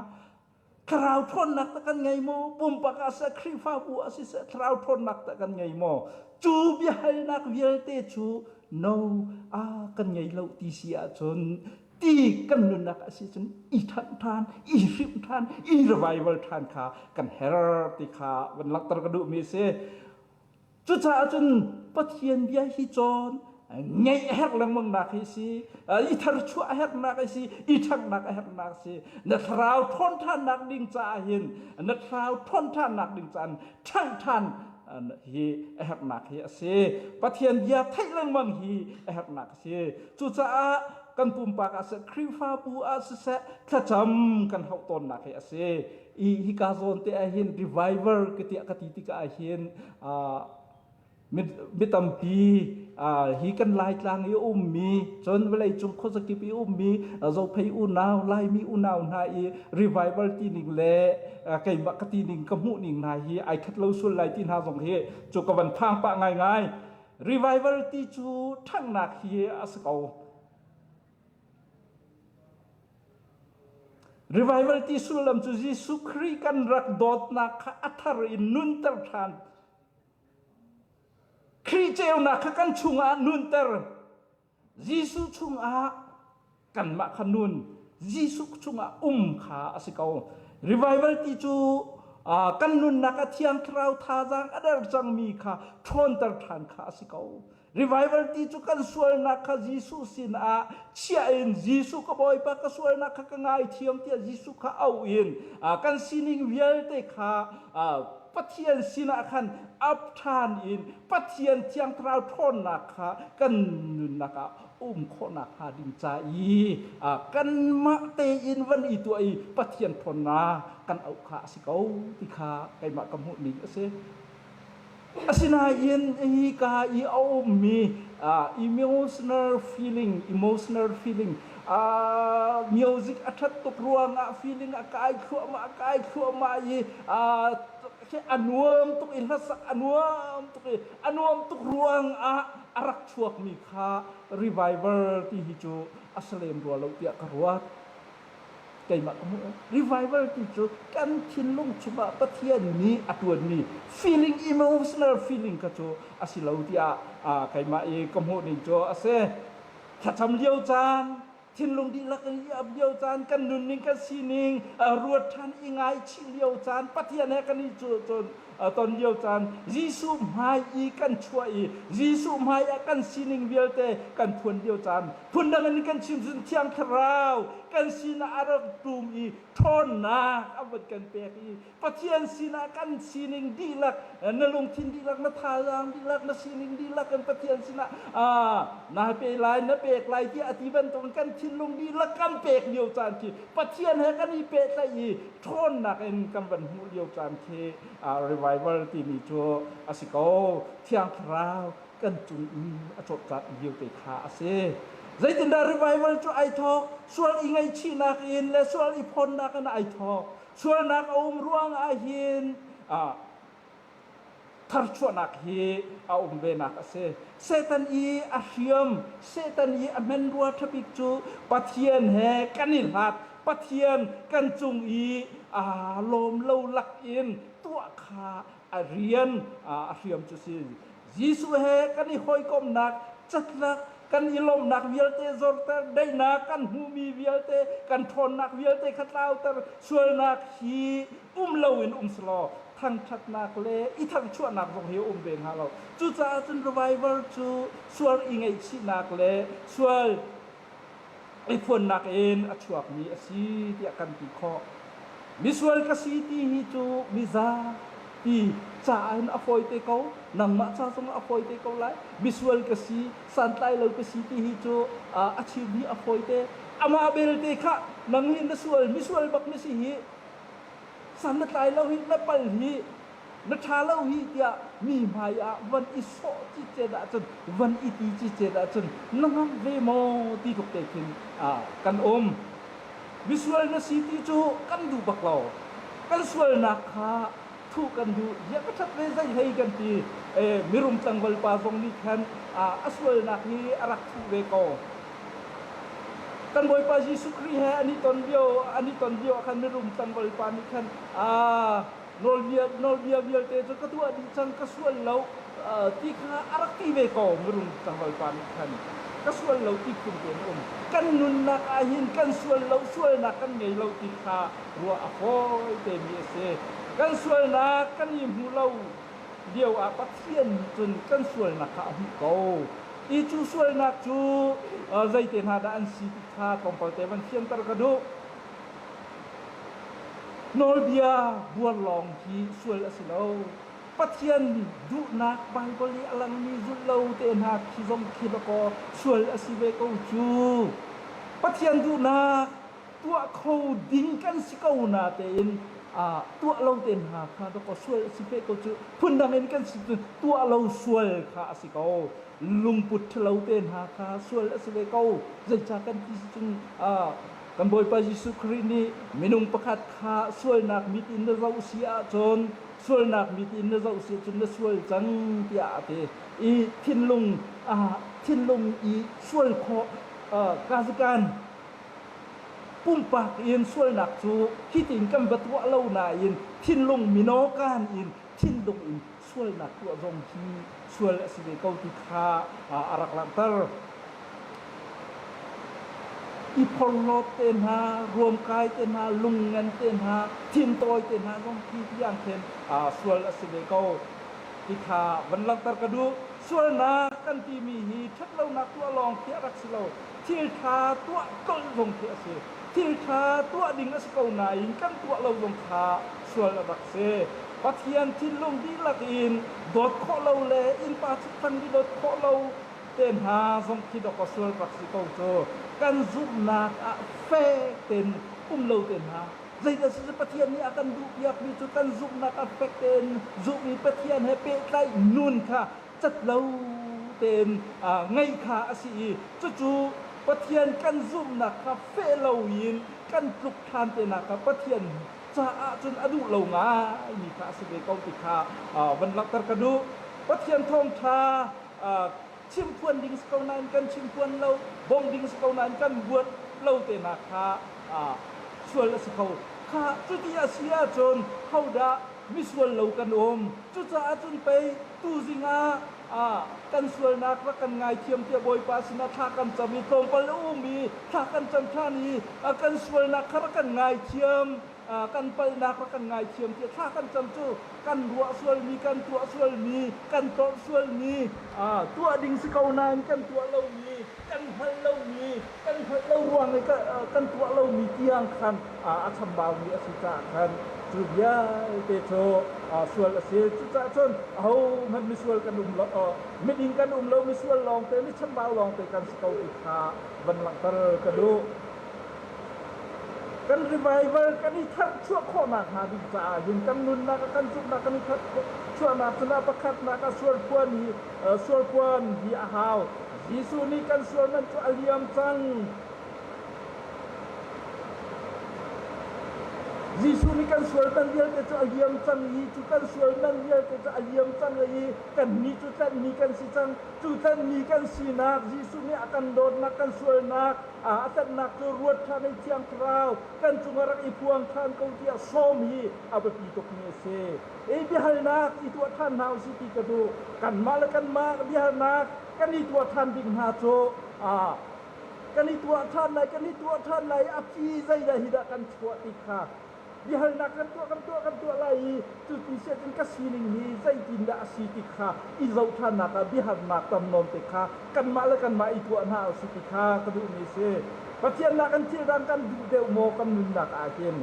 Thlarau ṭhawnnak tah kan ngei maw? Pumpak ah seh, Khrihfabu ah siseh, thlarau ṭhawnnak tah kan ngei maw? Cu biahalnak vialte cu no a kan ngei lo ti si ahcun ti kan nunnak a si cun i ṭhanh ṭhan, i hrimh ṭhan, i revival ṭhan kha kan her ti kha van langhter ka duhmi a si. Cucaah cun Pathian bia hi cawn ngeih a herh lengmang nak hi si, i tharchuah a herhnak a si, i ṭhanghnak a herhnak a si. Na thlarau ṭhawn ṭhannak ding caah hin na thlarau ṭhawn ṭhannak ding caah ṭhangh ṭhan hi a herhnak hi a si. Pathian bia theih lengmang hi a herhnak a si. Cucaah kan pumpak ah siseh, Khrihfabu ah siseh, thlacam kan hauh tawnnak hi a si. I hika zawn te ah hin revival ka tiah ka ti tikah hin mi tampi hi kan Laitlang i ummi cun vawleicung khuazakip i ummi Zophei unau Laimi unau hna i revival ti ning le keimah ka ti ning ka hmuh ning hna hi ai khat lo sual lai ti hna zong hi cu ka van phang pah ngaingai. Revival ti cu ṭhanghnak hi a si ko. Revival ti sullam cu Jesuh Khrih kan rak dawtnak kha a thar in nunter ṭhan. Khrih ceunak kha kan chungah nunter. Jesuh chungah kanmah kha nun. Jesuh chungah um kha a si ko. Revival ti cu kan nunnak a Thiang Thlarau thazaang a der cangmi kha ṭhawnter ṭhan kha a si ko. Revival ti cu kan sualnak kha Jesuh sinah chiah in Jesuh ka Bawipa ka sualnak kha ka ngaithiam tiah Jesuh kha auh in kan sining vialte kha Pathian sinah khan ap ṭhan in Pathian Thiang Thlarau ṭhawnnak kha kan nunnak ah um khawhnak hnga ding ca i kanmah tein van i tuah i Pathian ṭhawnnak kan auh kha a si ko ti kha keimah ka hmuh ning a si. Asinain hika i a ummi emotional feeling, emotional feeling, music a ṭhat tuk ruangah feeling a kai thluahmah, a kai thluahmah i a nuam tuk i hlasak a nuam tuk i a nuam tuk ruangah a rak chuakmi kha revival ti hi cu a si lem rua lo tiah ka ruat. Keimah ka hmuh. Revival ti cu kan thinlung chungah Pathian nih a ṭuanmi feeling, emotional feeling kha cu a si lo tiah keimah i ka hmuh ning cu a si. Thlacam lio caan, thinlung dihlak in i ap lio caan, kan nunning, kan sining ruat ṭhan i ngaichih lio caan, Pathian he kan i cu cun ton lio caan, Jesuh hmai i kan chuah i Jesuh hmai ah kan sining vialte kan phuan lio caan, phundang in kan chim cun Thiang Thlarau kan sinah a rak ṭum i ṭhawnnak a van kan pek i Pathian sinah kan sining dihlak, na lungthin dihlak, na thazaang dihlak, na sining dihlak in Pathian sinah na pe lai, na pek lai tiah a ti bantukin kan thinlung dihlak kan pek lio caan khi Pathian he kan i pehtlaih i ṭhawnnak in kan van hmuh lio caan khi revival timi cu a si ko. Thiang Thlarau kan cung i a cawlcangh lio te kha a si. Zeitindah revival cu ai thawk? Sual i ngaihchihnak in le sual i phawnnak in ai thawk. Sualnak a um ruang ah hin tharchuahnak hi a um venak a si. Satan i a hriam, Satan i a hmenrua ṭhabik cu Pathian he kan i hlat, Pathian kan cung i aa lawm lo lak in tuah kha a rian a hriam cu si. Jesuh he kan i hawikomhnak catlak kan i lawmhnak vialte zorter, daihnak kan hmuhmi vialte, kan ṭhawnnak vialte kha tlauter, sualnak hi um loin um selaw thangṭhatnak le i thangchuahnak zong hi a um ve hnga lo. Cucaah cun revival cu sual i ngaihchihnak le sual i phuannak in a chuakmi a si tiah kan ti khawh. Misual ka si ti hi cu mizapi caah hin a fawi te ko. Nangmah ca zongah a fawi te ko lai. Misual ka si, santlai lo ka si ti hi cu a chim hi a fawi te. Amah belte kha nang hi na sual, misual bak na si hi, san na tlai lo hi, na pal hi, na ṭha lo hi tiah mi hmai ah van i sawh cicet ahcun van i ti cicet ahcun na ngamh ve maw ti tluk te khin kan um. Misual na si ti cu kan duh bak lo. Kan sualnak kha thuh kan duh. Ziah ka ṭhat ve zei hlei kan ti. Mirum tlangval pa zong nih khan a sualnak hi a rak thuh ve ko. Kan Bawipa Jesuh Khrih he an i ton lio an i ton lio ah khan mirum tlangval pa nih khan nawlbia nawlbia vialte cu ka tuah dih cang ka sual lo ti kha a rak ti ve ko mirum tlangval pa nih khan ka sual lo ti phun tein a um kan nunnak ah hin kan sual lo sualnak kan ngei lo ti kha ruah a fawi te mi a si kan sualnak kan i hmu lo lio ah Pathian nih cun kan sualnak kha a hmuh ko i cu sualnak cu zeite hna dah an si ti kha tlawmpal te van fianter ka duh Nawlbia buar lawng hi sual a si lo. Pathian duhnak Baibal i a langmi zulh lo te hna khi zong khi dakaw sual a si ve ko cu. Pathian duhnak tuah kho ding kan si ko natein tuah lo te hna kha dakaw sual a si ve ko cu. Phundang in kan si cun tuah lo sual kha a si ko. Lungput ṭhalo te hna kha sual a si ve ko. Zeicah kan ti si cun Kan Bawipa Jesuh Khrih nih minung pakhat kha sualnak mit in na zoh si ahcun sualnak mit in na zoh si ahcun na sual cang tiah a ti. I thinlung thinlung i sual khawh kazikan pumpak in sualnak cu hitin kan va tuah lo nain thinlung mino kan in thinlung in sualnak tuah zong hi sual a si ve ko ti kha a rak langhter. I phorhlawt te hna, ruamkai te hna, lungngan te hna, thintawi te hna zong khi tiang khin sual a si ve ko ti kha van langhter ka duh. Sualnak kan timi hi ṭhatlonak tuah lawng khi a rak si lo. Thil ṭha tuah tlolh zong khi a si. Thil ṭha tuah ding a si ko nain kan tuah lo zong kha sual a rak si. Pathian thinlung dihlak in dawt khawh lo le innpa chukthang i dawt khawh lo te hna zong khi dawk a sual rak si ko cu. Kan zumhnak ah fek tein um lo te hna zeidah si Pathian nih a kan duhpiakmi cu kan zumhnak ah fek tein zumh i Pathian he pehtlaih nun kha cat lo tein ngeih kha a si i cucu Pathian kan zumhnak kha feh loin kan tluk ṭhan tenak kha Pathian caah cun a duh lo ngaimi kha a si ve ko ti kha van langhter ka duh. Pathian thawngṭha chimphuan ding si ko nain kan chimphuan lo, bawmh ding si ko nain kan buat lo tenak kha sual a si kho. Kha cuti a si ahcun hodah misual lo kan um. Cucaah cun pei tuzing ah kan sualnak rak kan ngaithiam tiah Bawipa sinah thla kan cam i tlawmpal a um i thla kan cam ṭhan i kan sualnak kha rak kan ngaithiam kan palhnak rak kan ngaithiam tiah thla kan cam cu kan ruah sualmi kan tuah sualmi kan tlorh sualmi tuah ding si ko nain kan tuah lomi kan hngalh lomi kan hngalh lo ruang i kan tuah lomi tiang khan a chambaumi a si caah khan cu vialte cu sual a si. Cucaah cun ahohmanh misual kan um lo, miding kan um lo, misual lawngte, mi chambau lawngte kan si ko ti kha van langhter ka duh. Kan revival kan i tharchuah khawhnak hnga ding caah hin kan nunnak kan zumhnak kan i tharchuahnak cun a pakhatnak ah sualphuan hi sualphuan hi a hau. Jesuh nih kan sual man cu a liam cang. Jesuh nih kan sual man vialte cu a liam cang i cu kan sual man vialte cu a liam cang i kannih cu tlanhmi kan si cang. Cu tlanhmi kan sinak Jesuh nih a kan dawtnak kan sualnak a tlanhnak cu ruat ṭhan i Thiang Thlarau kan cungah rak i phuang ṭhan ko tiah sawm hi a biapi tukmi a si. I biahalnak i tuah ṭhan hna usih ti ka duh. Kanmah le kanmah biahalnak kan i tuah ṭhan ding hna cu kan i tuah ṭhan lai, kan i tuah ṭhan lai a phi zeidah hi dah kan chuah ti kha biahalnak kan tuah kan tuah kan tuah lai i cu ti si ahcun ka sining hi zeitindah a si ti kha i zoh ṭhannak ah biahalnak tam nawn te kha kanmah le kanmah i tuah hna usih ti kha ka duhmi a si. Pathian nakin thil dang kan duh deuh maw kan nunnak ah hin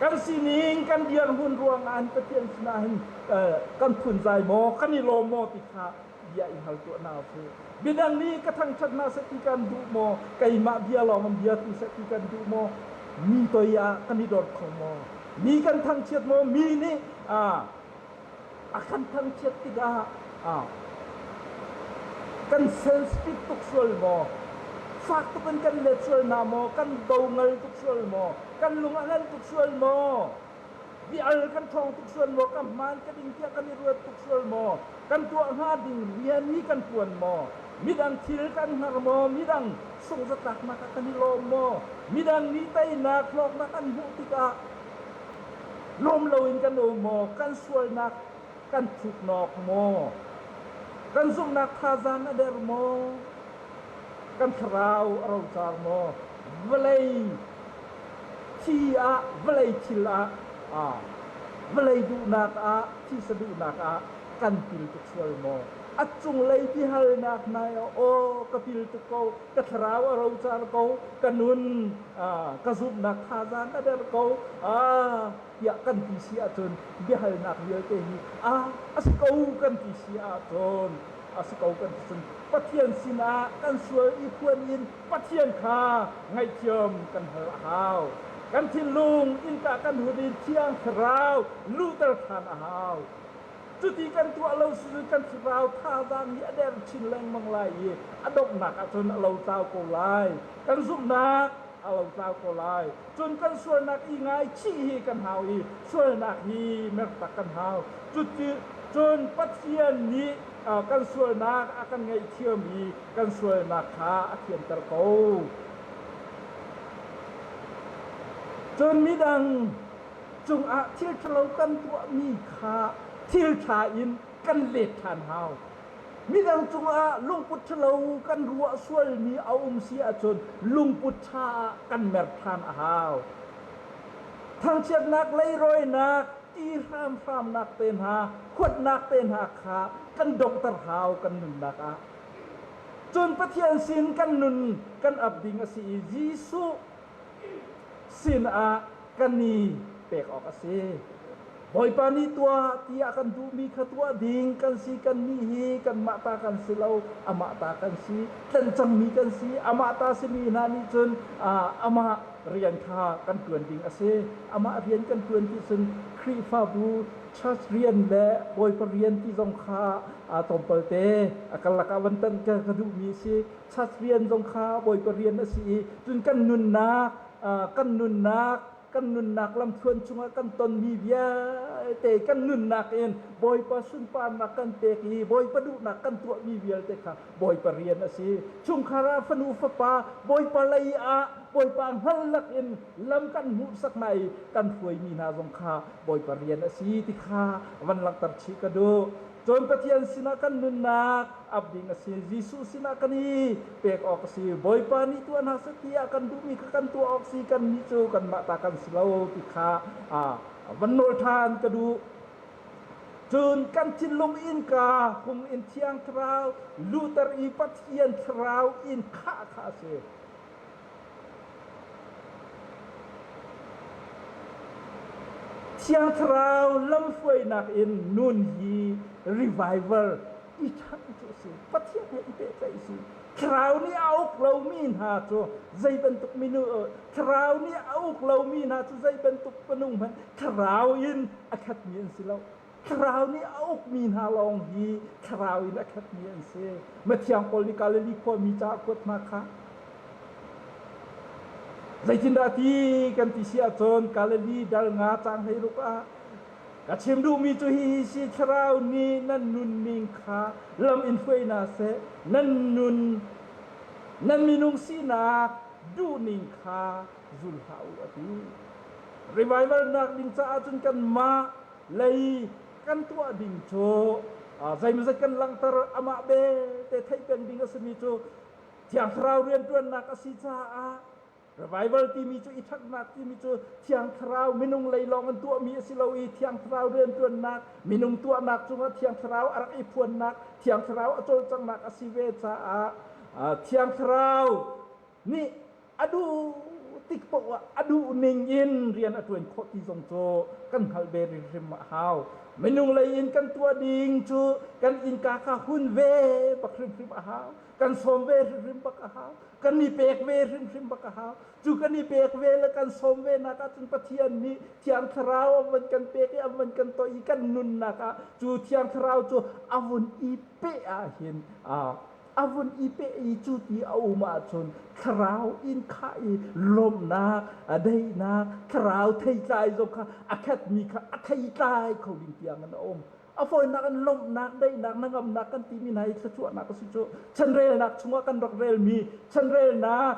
kan sining kan dirhmun ruangah hin Pathian sinah hin kan phunzai maw kan i lawm maw ti kha bia i hal tuah hna usih. Midang nih ka thangṭhat hna seh ti kan duh maw keimah bia lawng in bia tu seh ti kan duh maw mi toi ah kan i dor kho maw mi kan thangchiat maw mi nih a kan thangchiat tikah kan sensitive tuk sual maw? Fak tuk in kan let sual hna maw? Kan bo ngal tuk sual maw? Kan lung a ngan tuk sual maw? Bial kan ṭhawng tuk sual maw? Ka hmaan ka ding tiah kan i ruat tuk sual maw? Kan tuah hnga ding rian hi kan ṭuan maw? Midang thil kan hngar maw? Midang sungzatlaknak ah kan i lawm maw? Midang nih teinak hlawknak an hmuh tikah lawm loin kan um maw? Kan sualnak kan thuknawk maw? Kan zumhnak thazaang a der maw? Kan thlarau a rocar maw? Vawlei thi ah, vawlei thil ah, vawlei duhnak ah, thisa duhnak ah kan pil tuk sual maw? A cunglei biahalnak nai ah, aw ka pil tuk ko, ka thlarau a rocar ko, ka nun, ka zumhnak thazaang a der ko, tiah kan ti si ahcun biahalnak vialte hi a a si ko kan ti si ahcun a si ko kan ti cun Pathian sinah kan sual i phuan in Pathian kha ngaihthiam kan hal a hau. Kan thinlung innka kan hun in Thiang Thlarau luhter ṭhan a hau. Cuti kan tuah lo si kan thlarau thazaang hi a der chin lengmang lai i a donghnak ahcun a lotlau ko lai. Kan zumhnak a lotlau ko lai. Cun kan sualnak i ngaichih hi kan hau i sualnak hi mertak kan hau. Cuti cun Pathian nih kan sualnak a kan ngaihthiam i kan sualnak kha a thianter ko. Cun midang cungah thil ṭhalo kan tuahmi kha thil ṭha in kan let ṭhan hau. Midang cungah lungput ṭhalo kan ruah sualmi a um si ahcun lungput ṭha ah kan mer ṭhan a hau. Thangchiatnak, leirawinak, ti hramhramnak te hna, huatnak te hna kha kan donghter hau kan nunnak ah. Cun Pathian sin kan nun kan ap ding a si i Jesuh sinah kan i pek awk a si. Bawipa nih tuah tiah kan duhmi kha tuah ding kan si kannih hi kanmah ta kan si lo amah ta kan si tlen cangmi kan si amah ta simi hna nih cun amah rian kha kan ṭuan ding a si amah rian kan ṭuan ti cun Khrihfabu church rian le Bawipa rian ti zong kha tlawmpal te a karlak ah van tan ka duhmi a si church rian zong kha Bawipa rian a si i cun kan nunnak kan nunnak kan nunnak lamthluan chungah kan tonmi vialte kan nunnak in Bawipa sunparnak kan pek i Bawipa duhnak kan tuahmi vialte kha Bawipa rian a si. Chungkhar ah fanu fapa Bawipa lei ah Bawipa hngal in lam kan hmuhsak hna i kan hruaimi hna zong kha Bawipa rian a si ti kha van langhter chih ka duh. Cun Pathian sinah kan nunnak ap ding a si. Jesuh sinah kan i pek awk a si. Bawipa nih tuah hna seh tiah kan duhmi kha kan tuah awk si. Kannih cu kanmah ta kan si lo ti kha van nawl ṭhan ka duh. Cun kan thinlung innka hung in Thiang Thlarau luhter i Pathian Thlarau in khah kha a si. Thiang Thlarau lamhruainak in nun hi revival i ṭhangh cu a si. Pathian he i pehtlaih a si. Thlarau nih a uk lomi hna cu zei bantuk minu Thlarau nih a uk lomi hna cu zei bantuk minung hmanh Thlarau in a khatmi an si lo. Thlarau nih a ukmi hna lawng hi thlarau in a khatmi an si. Mathiang Paul nih Galilee khuami ca a kuat hna kha. Zeitindah ti kan ti si ahcun Galilee dal nga caang 16 ah ka chim duhmi cu hihi si thlarau nih nan nunning kha lam in hruai hna seh nan nun nan minung sinak duhning kha zul hlah u a ti. Revival nak ding caah cun kanmah lei kan tuah ding cu zeimawzat kan langhter amah belte theih peng ding a simi cu Thiang Thlarau rianṭuannak a si caah revival timi cu i ṭhatnak timi cu Thiang Thlarau minung lei lawng an tuahmi a si lo i Thiang Thlarau rianṭuannak minung tuahnak cungah Thiang Thlarau a rak i phuannak Thiang Thlarau a cawlcanghnak a si ve caah Thiang Thlarau nih a duh tik paoh ah a duh ning in rian a ṭuan khawh ti zong cu kan hngalh ve hrimhrim a hau. Minung lei in kan tuah ding cu kan innka kha hun ve bak hrimhrim a hau. Kan sawm ve hrimhrim bak a hau. Kan i pek ve hrimhrim bak a hau. Cu kan i pek ve le kan sawm ve nak ahcun Pathian nih Thiang Thlarau a van kan pek i a van kan toih i kan nunnak ah cu Thiang Thlarau cu a vun i peh ahhin. A vun i peh i cu ti a um ahcun thlarau in khah i lawmhnak, daihnak, thlarau theitlai zong kha a khatmi kha a theitlai kho ding tiang in a um. A fawinak in lawmhnak, daihnak, hnangamnak kan timi hna hi thluachuahnak a si cu. Chanrelnak chungah kan rak relmi chanrelnak,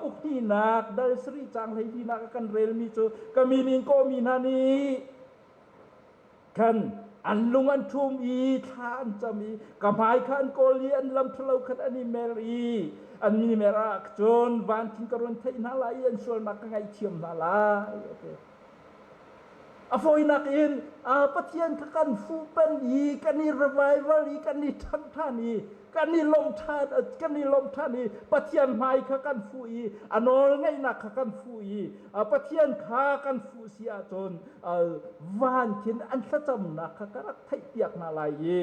ukhnihnak, dal sarih caang hleilinak ah kan relmi cu ka min in kawhmi hna nih khan an lung an ṭhum i thla an cam i ka hmai kha an kawl i an lam ṭhalo khan an i mer i an mi mer ah cun van khin ka run theih hna lai i an sualnak ka ngaihthiam hna lai a ti. A fawinak in Pathian kha kan fuhpen i kan i revival i kan i ṭhangh ṭhan i kan i lawmh ṭhan kan i lawmh ṭhan i Pathian hmai kha kan fuh i a nawl ngeihnak kha kan fuh i Pathian kha kan fuh si ahcun van khin an thlacamnak kha ka rak theihpiak hna lai i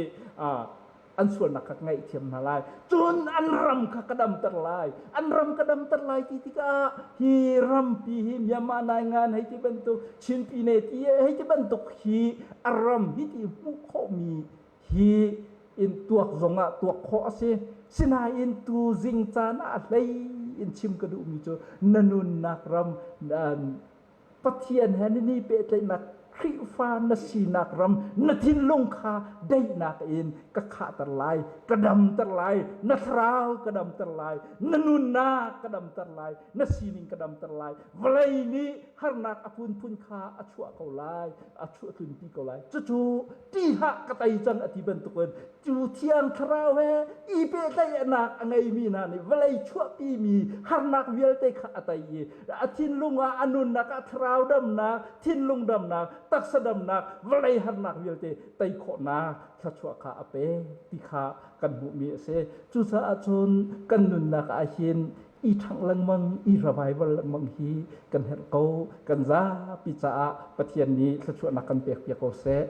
an sualnak kha ka ngaihthiam hna lai. Cun an ram kha ka damter lai. An ram ka damter lai ti tikah hi rampi hi Myanmar naingan hei ti bantuk Chin Pine ti hei ti bantuk hi a ram hi ti hmuh khawhmi hi in tuak zongah tuak khawh a si. Sinain tu zing caan ah a hlei in chim ka duhmi cu na nunnak ram Pathian he ni pehtlaihnak Khrihfa na sinak ram na thinlung kha daihnak in ka khahter lai, ka damter lai, na thlarau ka damter lai, na nunnak ka damter lai, na sining ka damter lai. Vawlei nih harnak a phunphun kha a chuah ko lai, a chuah tlunpi ko lai. Cucu ṭih hlah ka tei cang a ti bantukin cu thiang thlarau he i pehtlaihnak a ngeimi hna nih vawlei chuahpimi harnak vialte kha a tei i a thinlung ah a nunnak ah thlarau damnak, thinlung damnak, taksa damnak, vawlei harnak vialte tei khawhnak thluachuah kha a pek ti kha kan hmuhmi a si. Cucaah cun kan nunnak ah hin i ṭhangh lengmang, i revival lengmang hi kan herh ko. Kan zapi caah Pathian nih thluachuahnak kan pekpiak ko seh.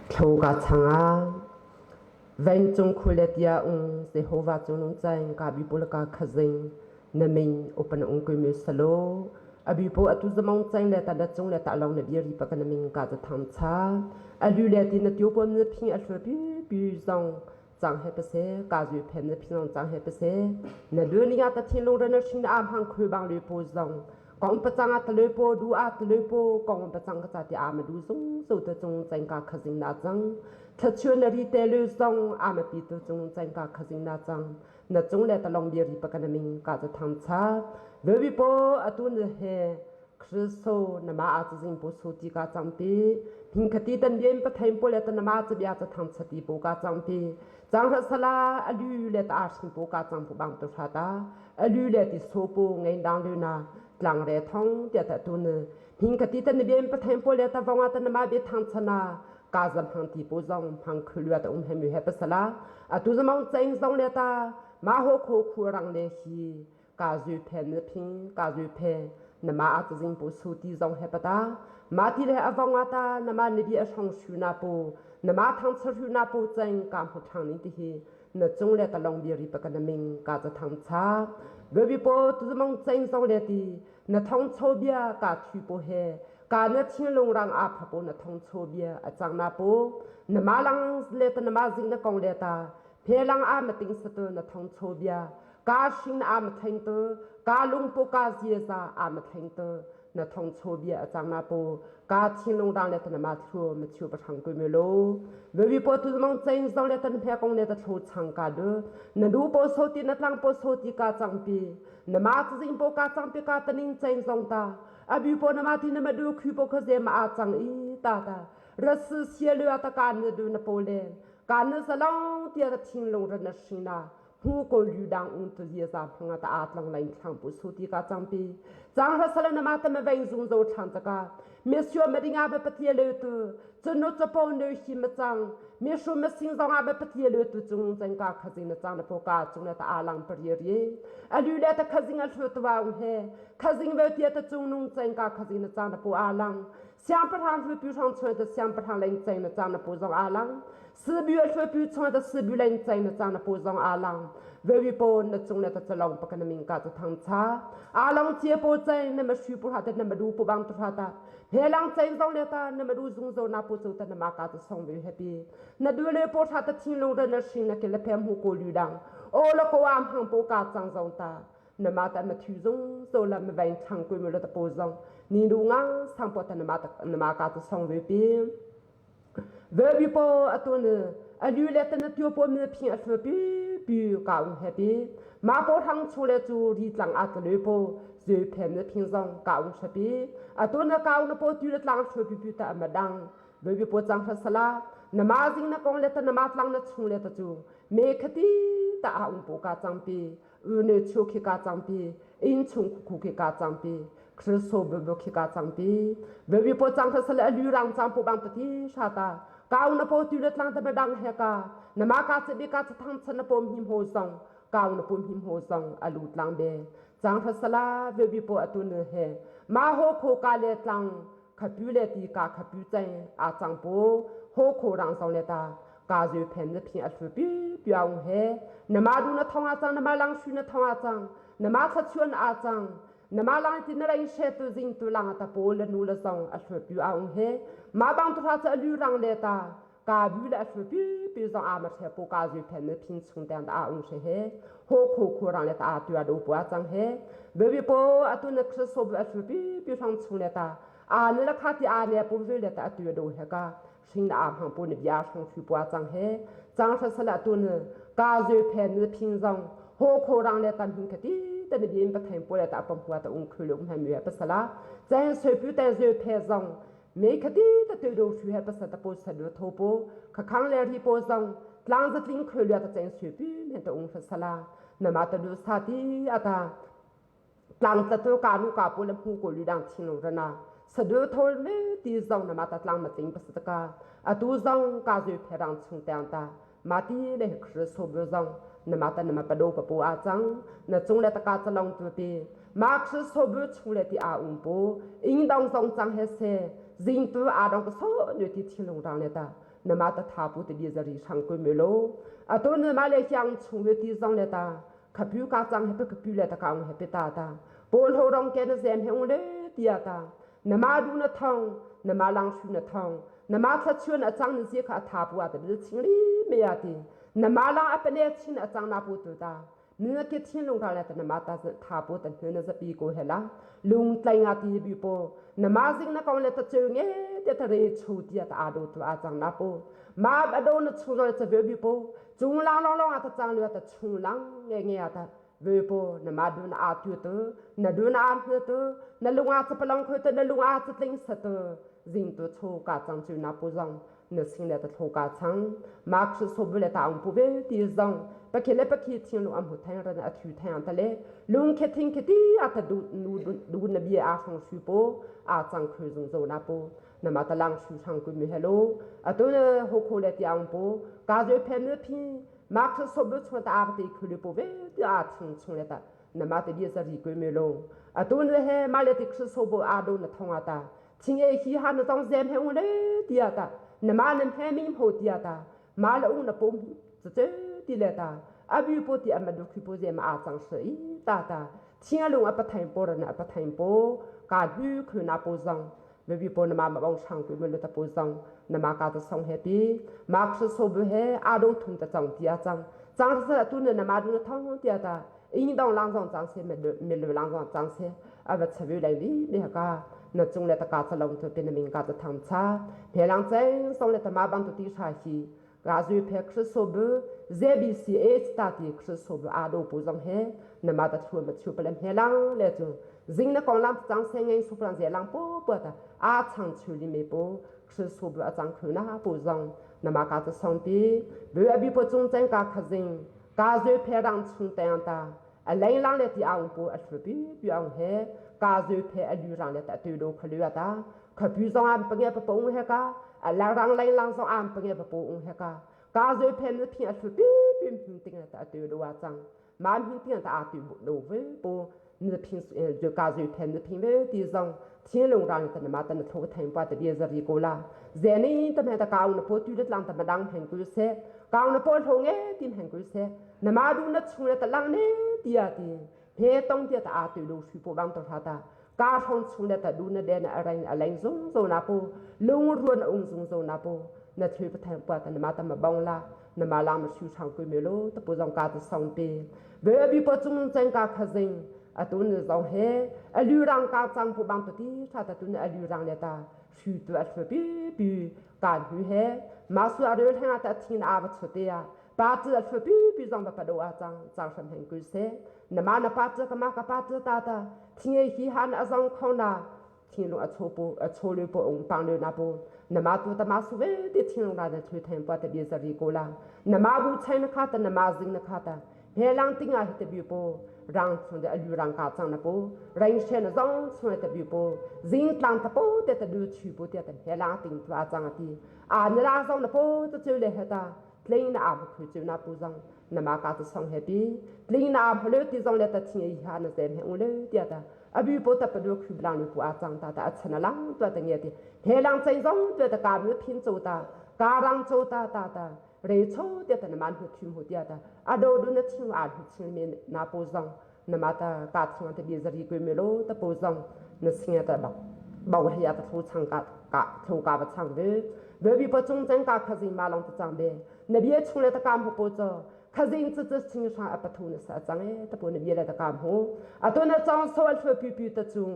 Thloka changah vengcung khule tia ung Jehovah cung nung caing ka bi pul ka khazing na min open ung kui mi salo abi po atu zamong caing le ta da cung le ta long na biri pa ka na min ka za thang cha alu le ti na tiu pon na phing a hlua pi pi zong cang he pase ka zui phen na phinong cang he pase na lu ni ta thinlung ran hrin a hmang khui bang le po zong kong pachang a tale po du a tale po kong pachang ka cha ti a ma du zung zo te chung cheng ka khazing na chang thachun na ri te lu zong a ma pi tu chung cheng ka khazing na chang na chung le talong bi ri pa ka na ming ka cha thang cha ve po atun he Kristo nama a cazing po su ti ka cangpi hing khati tan bien pathain po le ta nama cha bia cha thang chati po ka cangpi chang ra sala alu le ta arsing po ka chang pu bang tu tha ta alu le ti so po ngai dang lu na tlang re thong tia ta tu ne hing khati tan bien pathain po le ta vonga ta nama be thang chana ka zam hang ti po zong phang khulua ta um hem he pasala atu zamong cheng zong le ta ma ho kho khu rang le hi ka zui phe na phing ka zui phe na ma a cazing pu su ti zong he pata ma ti le avong ata na ma ni bi a hrong shu na pu na ma thang char hu na pu cheng ka mu thang ning ti hi na chung le talong bi ri pa ka na ming ka cha thang cha baby po tu mong cheng zong le ti na thong cho bia ka thu po he ka na thinlung rang a pha po na thong cho bia a chang na pu na ma lang le ta na ma zing na kong le ta phe lang a ma ting sa tu na thong cho bia Ka hring aa ma thleng tu, ka lungpu ka ziaza aa ma thleng tu, na thong cho bia a cang na pu, ka thinlung rang le tan ma thlu ma thiu pa thang kui me lo. Vevi po tu mang chain zong le tan phe kong le ta thlo chang ka du, na du po so ti na tlang po so ti ka chang pi, na ma ching po ka chang pi ka taning chain zong ta, abi po na ma ti na ma du khu po kha ze ma a chang i ta ta, rasu sia lu ta ka na du na po le, ka na salong tia ta thinglung ra na hring na, hu ko lu dang ung tu zia za phanga ta at lang lain thlang pu su ti ka changpi chang ra sala na ma ta ma veng zung zo thlang ta ka me sio ma dinga ba patia le tu chunu chapo ne hi ma chang me shu ma sing zong a ba patia le tu chung chang ka khazing na chang na po ka chung na ta alang pari ri alu le ta khazing a hlu ta wa ung he khazing ve tia ta chung nung chang ka khazing na chang na po alang. Siangpahrang hlupi hrang chung ta siangpahrang leng cheng na chang na pu zong a lang. Sibu a hlupi chung ta sibu leng cheng na chang na pu zong a lang. Vewi po na cung le ta chalong pa kana ming ka cha thang cha. A long chia po cheng na ma shu pu ha ta na ma du pu bang tu ha ta. He lang cheng zong le ta na ma du zung zo na pu chu ta na ma ka cha song ve happy. Na du le po tha ta thing long ra na shing na ke le phem hu ko lu dang. O la ko am hang po ka chang zong ta. Na ma ta ma thu zung zo la ma vain chang kui mo la ta po zong ni lu nga sang po ta na ma ta na ma ka ta song ve pi ve bi po atu ne a lu le ta na tio po mi phing a thwe pi pi ka ung happy ma po thang chu le chu ri tlang a ta le po zue phem na phing zong ka ung happy atu na ka ung na po tu le tlang thwe pi pi ta ma dang ve bi po chang tha sala na ma jing na kong le ta na ma tlang na chung le ta chu me khati ta a ung po ka chang pi une chu khi ka changpi in chung khu khi ka changpi khristo bu bu khi ka changpi vevi po chang tha sale alu rang chang pu bang ti sha ta kau na po tu le tlang ta dang he ka na ma ka che bi ka thang chan na pom him ho song kau na pum him ho song alu tlang be chang tha sala vevi po atu ne he ma ho kho ka le tlang khapu le ti ka khapu chai a chang po ho kho rang song le ta ka zu phen na phi a hlu pi piaung he na ma du na thong a chang na ma lang shu na thong a chang na ma tha chuan a chang na ma lang ti na rai she tu jing tu lang ta po le nu le song a hlu pi aung he ma bang tu tha cha lu rang le ta ka bu le a hlu pi pi zong a ma the po ka zu phen na phin chung tang ta aung she he ho kho kho rang le ta a tu a do po a chang he baby po atu na khristo bu a hlu pi pi rang chung le ta a ne la kha ti a ne pu ve le ta atu do he ka hring na am hang pu ni bia hrong thu pua chang he chang hra sala tu ne ka zue phen ne phing zong ho kho rang le tam hin khati te ne bien pa thain pu le ta pam hua ta ung khu lung han me pasala chang soi pu te zue phe zong me khati ta te do thu he pasa ta po sa do tho po kha khang le ri po zong tlang za tling khu le ta chang soi pu men ta ung hra sala na ma ta du sa ti ata tlang tlatu ka nu ka pu le hmu ko lu dang chin lo rana sadu thol me ti zong na ma ta tlang ma ting pas ta ka atu zong ka zu pherang chung tang ta ma ti le khri so bu zong na ma ta na ma pado pa pu a chang na chung le ta ka chalong tu pi ma khri so bu chung le ti a um pu ing dong zong chang he se jing tu a dong ka so nu ti thilung rang le ta na ma ta tha pu te bi zari sang ku me lo atu na ma le kyang chung le ti zong le ta khapu ka chang he pe khapu le ta kaung he pe ta ta pawl ho rong ke na zem he ung le tia ta na ma du na thong na ma lang shu na thong na ma thla chuan a chang ni zi kha tha pu a ta bil ching li me ya ti na ma lang a pe ne chin a chang na pu tu ta ni na ke thin lung ra le ta na ma ta tha pu ta hnu na za pi ko he la lung tlai nga ti bi po na ma zing na kong le ta cheu nge te ta re chu tia ta a do tu a chang na po ma ba do na chu ro cha ve bi po chung lang long long ata chang lu ata chung lang nge nge ata ve po na ma du na a tu tu na du na a tu tu na lunga cha palong khoi tu na lunga cha tling sa tu jing tu chu ka chang chu na pu zong na sing le ta tho ka chang ma khu so bu le ta ung pu ve ti zong pa khi le pa khi thing lu am hu thang ran a thu thang ta le lung khe thing khe ti ata du nu du na bia a song su po a chang khu zung zo na po na ma talang shu sang ku mi hello atu na ho kho le tiang po ka je phen ne phi ma kha so bu chu ta te khu le po ve ti a chung chung le ta na ma te bi sa ri ku mi lo atu ne he ma le ti khu so bo a do na thong ta ching e hi ha na tong zem he u le tia ta na ma nan he mi ho tia ta ma la u na pom che che ti le ta abi po ti ama du khu po zem a chang se i ta ta ching a lung a pathain po ra na pathain po ka hu khu na po zong Maybe po na ma ma bong chang ku me ta po zong na ma ka ta song happy ma khu so bu he a dong thum ta chang tia chang chang sa tu ne na ma du na thong tia ta ing dong lang zong chang se me me lu lang zong chang se a va chawi lai li me ka na chung le ta ka cha long tu pe na ming ka ta tham cha phe lang cheng song le ta ma bang tu ti sha hi Ga zu phe khriso bu ZBCH ta ti khriso bu a do pu zong he na ma ta thu ma chu palem he lang le chu zing na kong lam chang se ngai su pran ze lang po po ta a chang chu li me po khriso bu a chang khu na pu zong na ma ka ta song pi bu a bi po chung chang ka kha zing ka zu phe rang chung tang ta a leng lang le ti aung pu a thlu pi pi aung he ka zu phe a lu rang le ta tu do khalu ta kha pi zong am pange pa ung he ka a la rang leng lang zong am pange pa ung he ka ka zu phe na phi a thlu pi pi him ting ta tu do wa chang ma him ting ta a tu do ve po. Na phing ka zui phen na phing ve ti zong thin lung rang ta na ma ta na tho thain pa ta bia zari ko la ze ni ta me ta kaung na po tu le tlang ta ma dang hen ku se kaung na po hlo nge tin hen ku se na ma du na chung le ta lang ne tia ti he tong tia ta a tu lu shu po bang to tha ta ka thong chung le ta du na de na arain alain zung zo na po lung ruan ung zung zo na po na thui pa thain pa ta na ma ta ma bong la na ma lang ma shu chang ku me lo ta po zong ka ta song pe ve bi po chung cheng ka khazing atun zong he alu rang ka chang pu bang to ti tha ta tun alu rang le ta shu tu a thlu pi pi kan hu he ma su a rel hanga ta thin a va chote ya pa chu a thlu pi pi zong ba pa do a chang chang sham heng ku se na ma na pa chu ka ma ka pa chu ta ta thinge hi han a zong khong na thin lung a cho po a cho le po ong pang le na po na ma tu ta ma su ve ti thin lung ra na thui thain pa te bi zari ko la na ma bu chai na kha ta na ma zing na kha ta he lang ting a hi te bi po rang chung de alu rang ka chang na po rang she na zong chung te bi po zing tlang ta po te ta du chu po te ta he lang ting tu a chang ti a na la zong na po ta chu le he ta tling na am khu chu na pu zong na ma ka ta song happy tling na am le ti zong le ta thing i ha na zem he u le tia ta abi po ta padu khu blang ni pu a chang ta ta a chana lang to ta nge ti he lang chai zong to ta ka mi phin cho ta ka rang cho ta ta ta re cho te ta na man hu thim hu tia ta a do du na thing a hu thing me na po zong na ma ta ka chung ta bi zari ku me lo ta po zong na singa ta ba ba wa ya ta thu chang ka ka thu ka ba chang ve ve bi po chung chang ka kha jing ma long ta chang be na bia chung le ta kam ho po cho khazing chu chu ching sha a pathu na sa chang e ta pu na bia le ta kam hu atun na chong so al thwe pi pi ta chung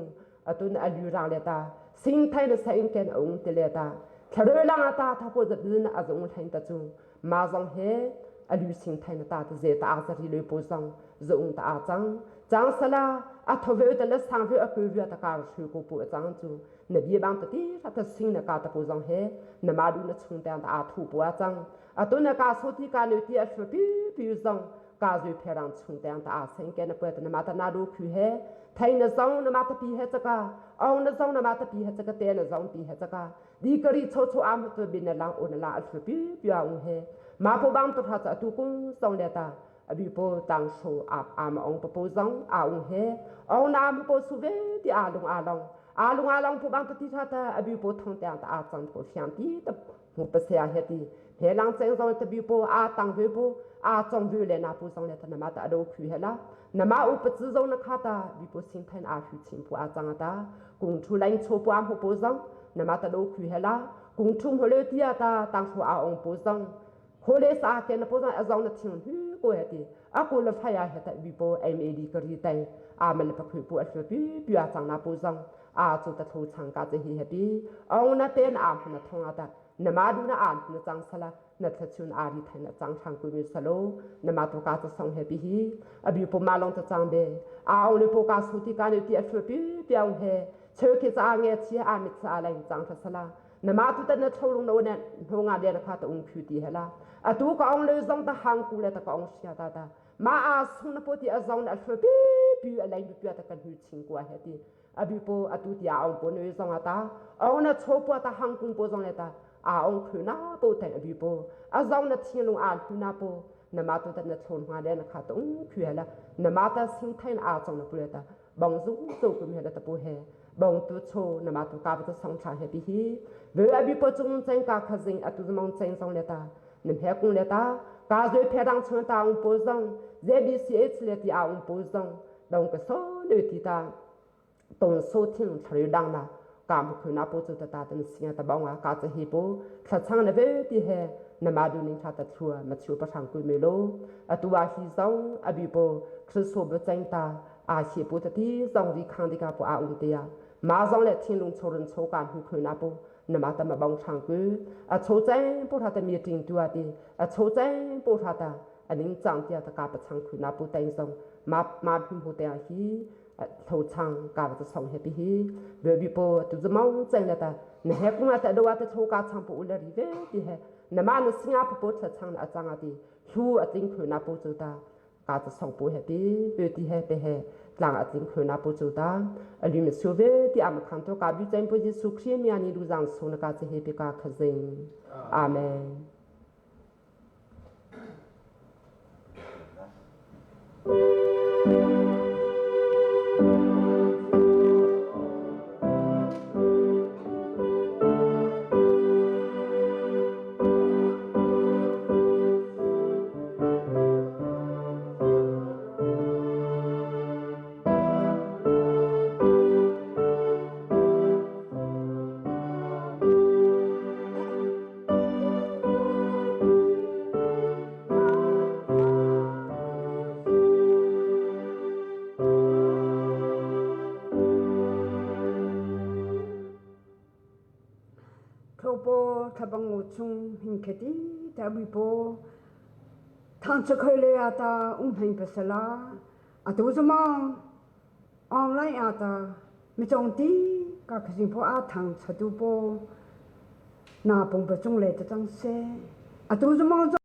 atun a lu rang le ta sing thai na sa in ken ung te le ta thare lang ata tha po zat na azung thain ta chung ma zong he a lu sing thai na ta ta ze ta a zari le po zong zung ta a chang chang sala a thove ta le sang ve a ku ve ta kar shu ko pu chang chu na bia bang ta ti ta sing na ka ta po zong he na ma du na chung ta a thu pu a chang atu na ka so ti ka nu ti a hru pi pi zong ka zui pherang chung teng ta a seng ke na pwe na ma ta na du khu he thai na zong na ma ta pi he chaka ong na zong na ma ta pi he chaka te na zong pi he chaka di kari cho cho am tu bin na lang on na la a hru pi pi a ung he ma po bang to tha cha tu kung song le ta abi po tang sho ap am ong po po zong a ung he ong na mu po su ve ti a lung a long a lung a long po bang ta ti tha ta abi po thong tang ta a chang po fiang ti ta mu pa se a he ti he lang cheng zong ta bi po a tang ve po a chong ve le na pu zong le ta na ma ta do khu he la na ma u pa chu zong na kha ta bi po sing thain a hu chin pu a chang ta kung thu lain cho pu am ho po zong na ma ta do khu he la kung thum ho le tia ta tang thu a ong po zong ho le sa ke na po zong a zong na thing hu ko he ti a ko le fa ya he ta bi po MAD ka ri tai a ma le pa khu pu a pi pi a chang na po zong a chu ta thu chang ka che hi happy ong na ten am na thong ata na ma du na an na chang sala na thachun ari thain na chang thang ku mi salo na ma to ka ta song happy hi abi po ma long ta chang be a ong le po ka su ti ka ne ti a pi pi ong he cheu ke cha nge chi a mit cha lai chang tha sala na ma tu ta na tholung no na no nga de na kha ta ung phu ti hela atu ka ong le zong ta hang ku le ta ka ong sia ta ta ma a sung na po ti a zong na pi pi a lai pi ta kan hu ching kwa he ti abi po atu ti a ong po ne zong ata ong na cho po ta hang kung po zong le ta a ong khu na po ta abi po a zong na thing lung a khu na po na ma tu ta na chon hwa le na kha ta ung khu he la na ma ta sing thain a chong na pu le ta bong zu zu kum he la ta pu he bong tu cho na ma tu ka ba ta song tha he pi hi ve abi po chung cheng ka kha jing atu mong cheng zong le ta nam he kung le ta ka zui phe rang chung ta ung po zong ZBCH le ti a ung po zong dong ka so le ti ta tong so thing thari dang na ka mu khu na po chu ta ta tan singa ta bong a ka cha hi po thla chang na ve ti he na ma du ning tha ta thua ma chu pa thang ku me lo atua hi zong abi po khriso bo chang ta a hi pu ta ti zong ri khang di ka po a um te ya ma zong le thin lung chorun cho kan hu khu na po na ma ta ma bong thang ku a cho chang po tha ta meeting tua ti a cho chang po tha ta aning chang tia ta ka pa chang khu na pu teng zong ma ma phim hu te hi tho chang ka ba song he pi hi be bi po tu zamong chang la ta na he kunga ta do ta tho ka chang pu la ri ve ti he na ma na singa pu po tha chang na chang ati thu ating khu na pu chu ta ka ta song pu he pi be ti he pe he tlang ating khu na pu chu ta ali mi su ve ti am khang to ka bi chen pu Jesu Christ mi ani du jang su na ka che he pi ka khazing amen. to po thlabang ngo chung hin kheti ta bui po thang cha khoi le ata um heng pasala atu zumang online ata mi chong ti ka khasing po a thang chatu po na pung pa chung le ta chang se atu zumang.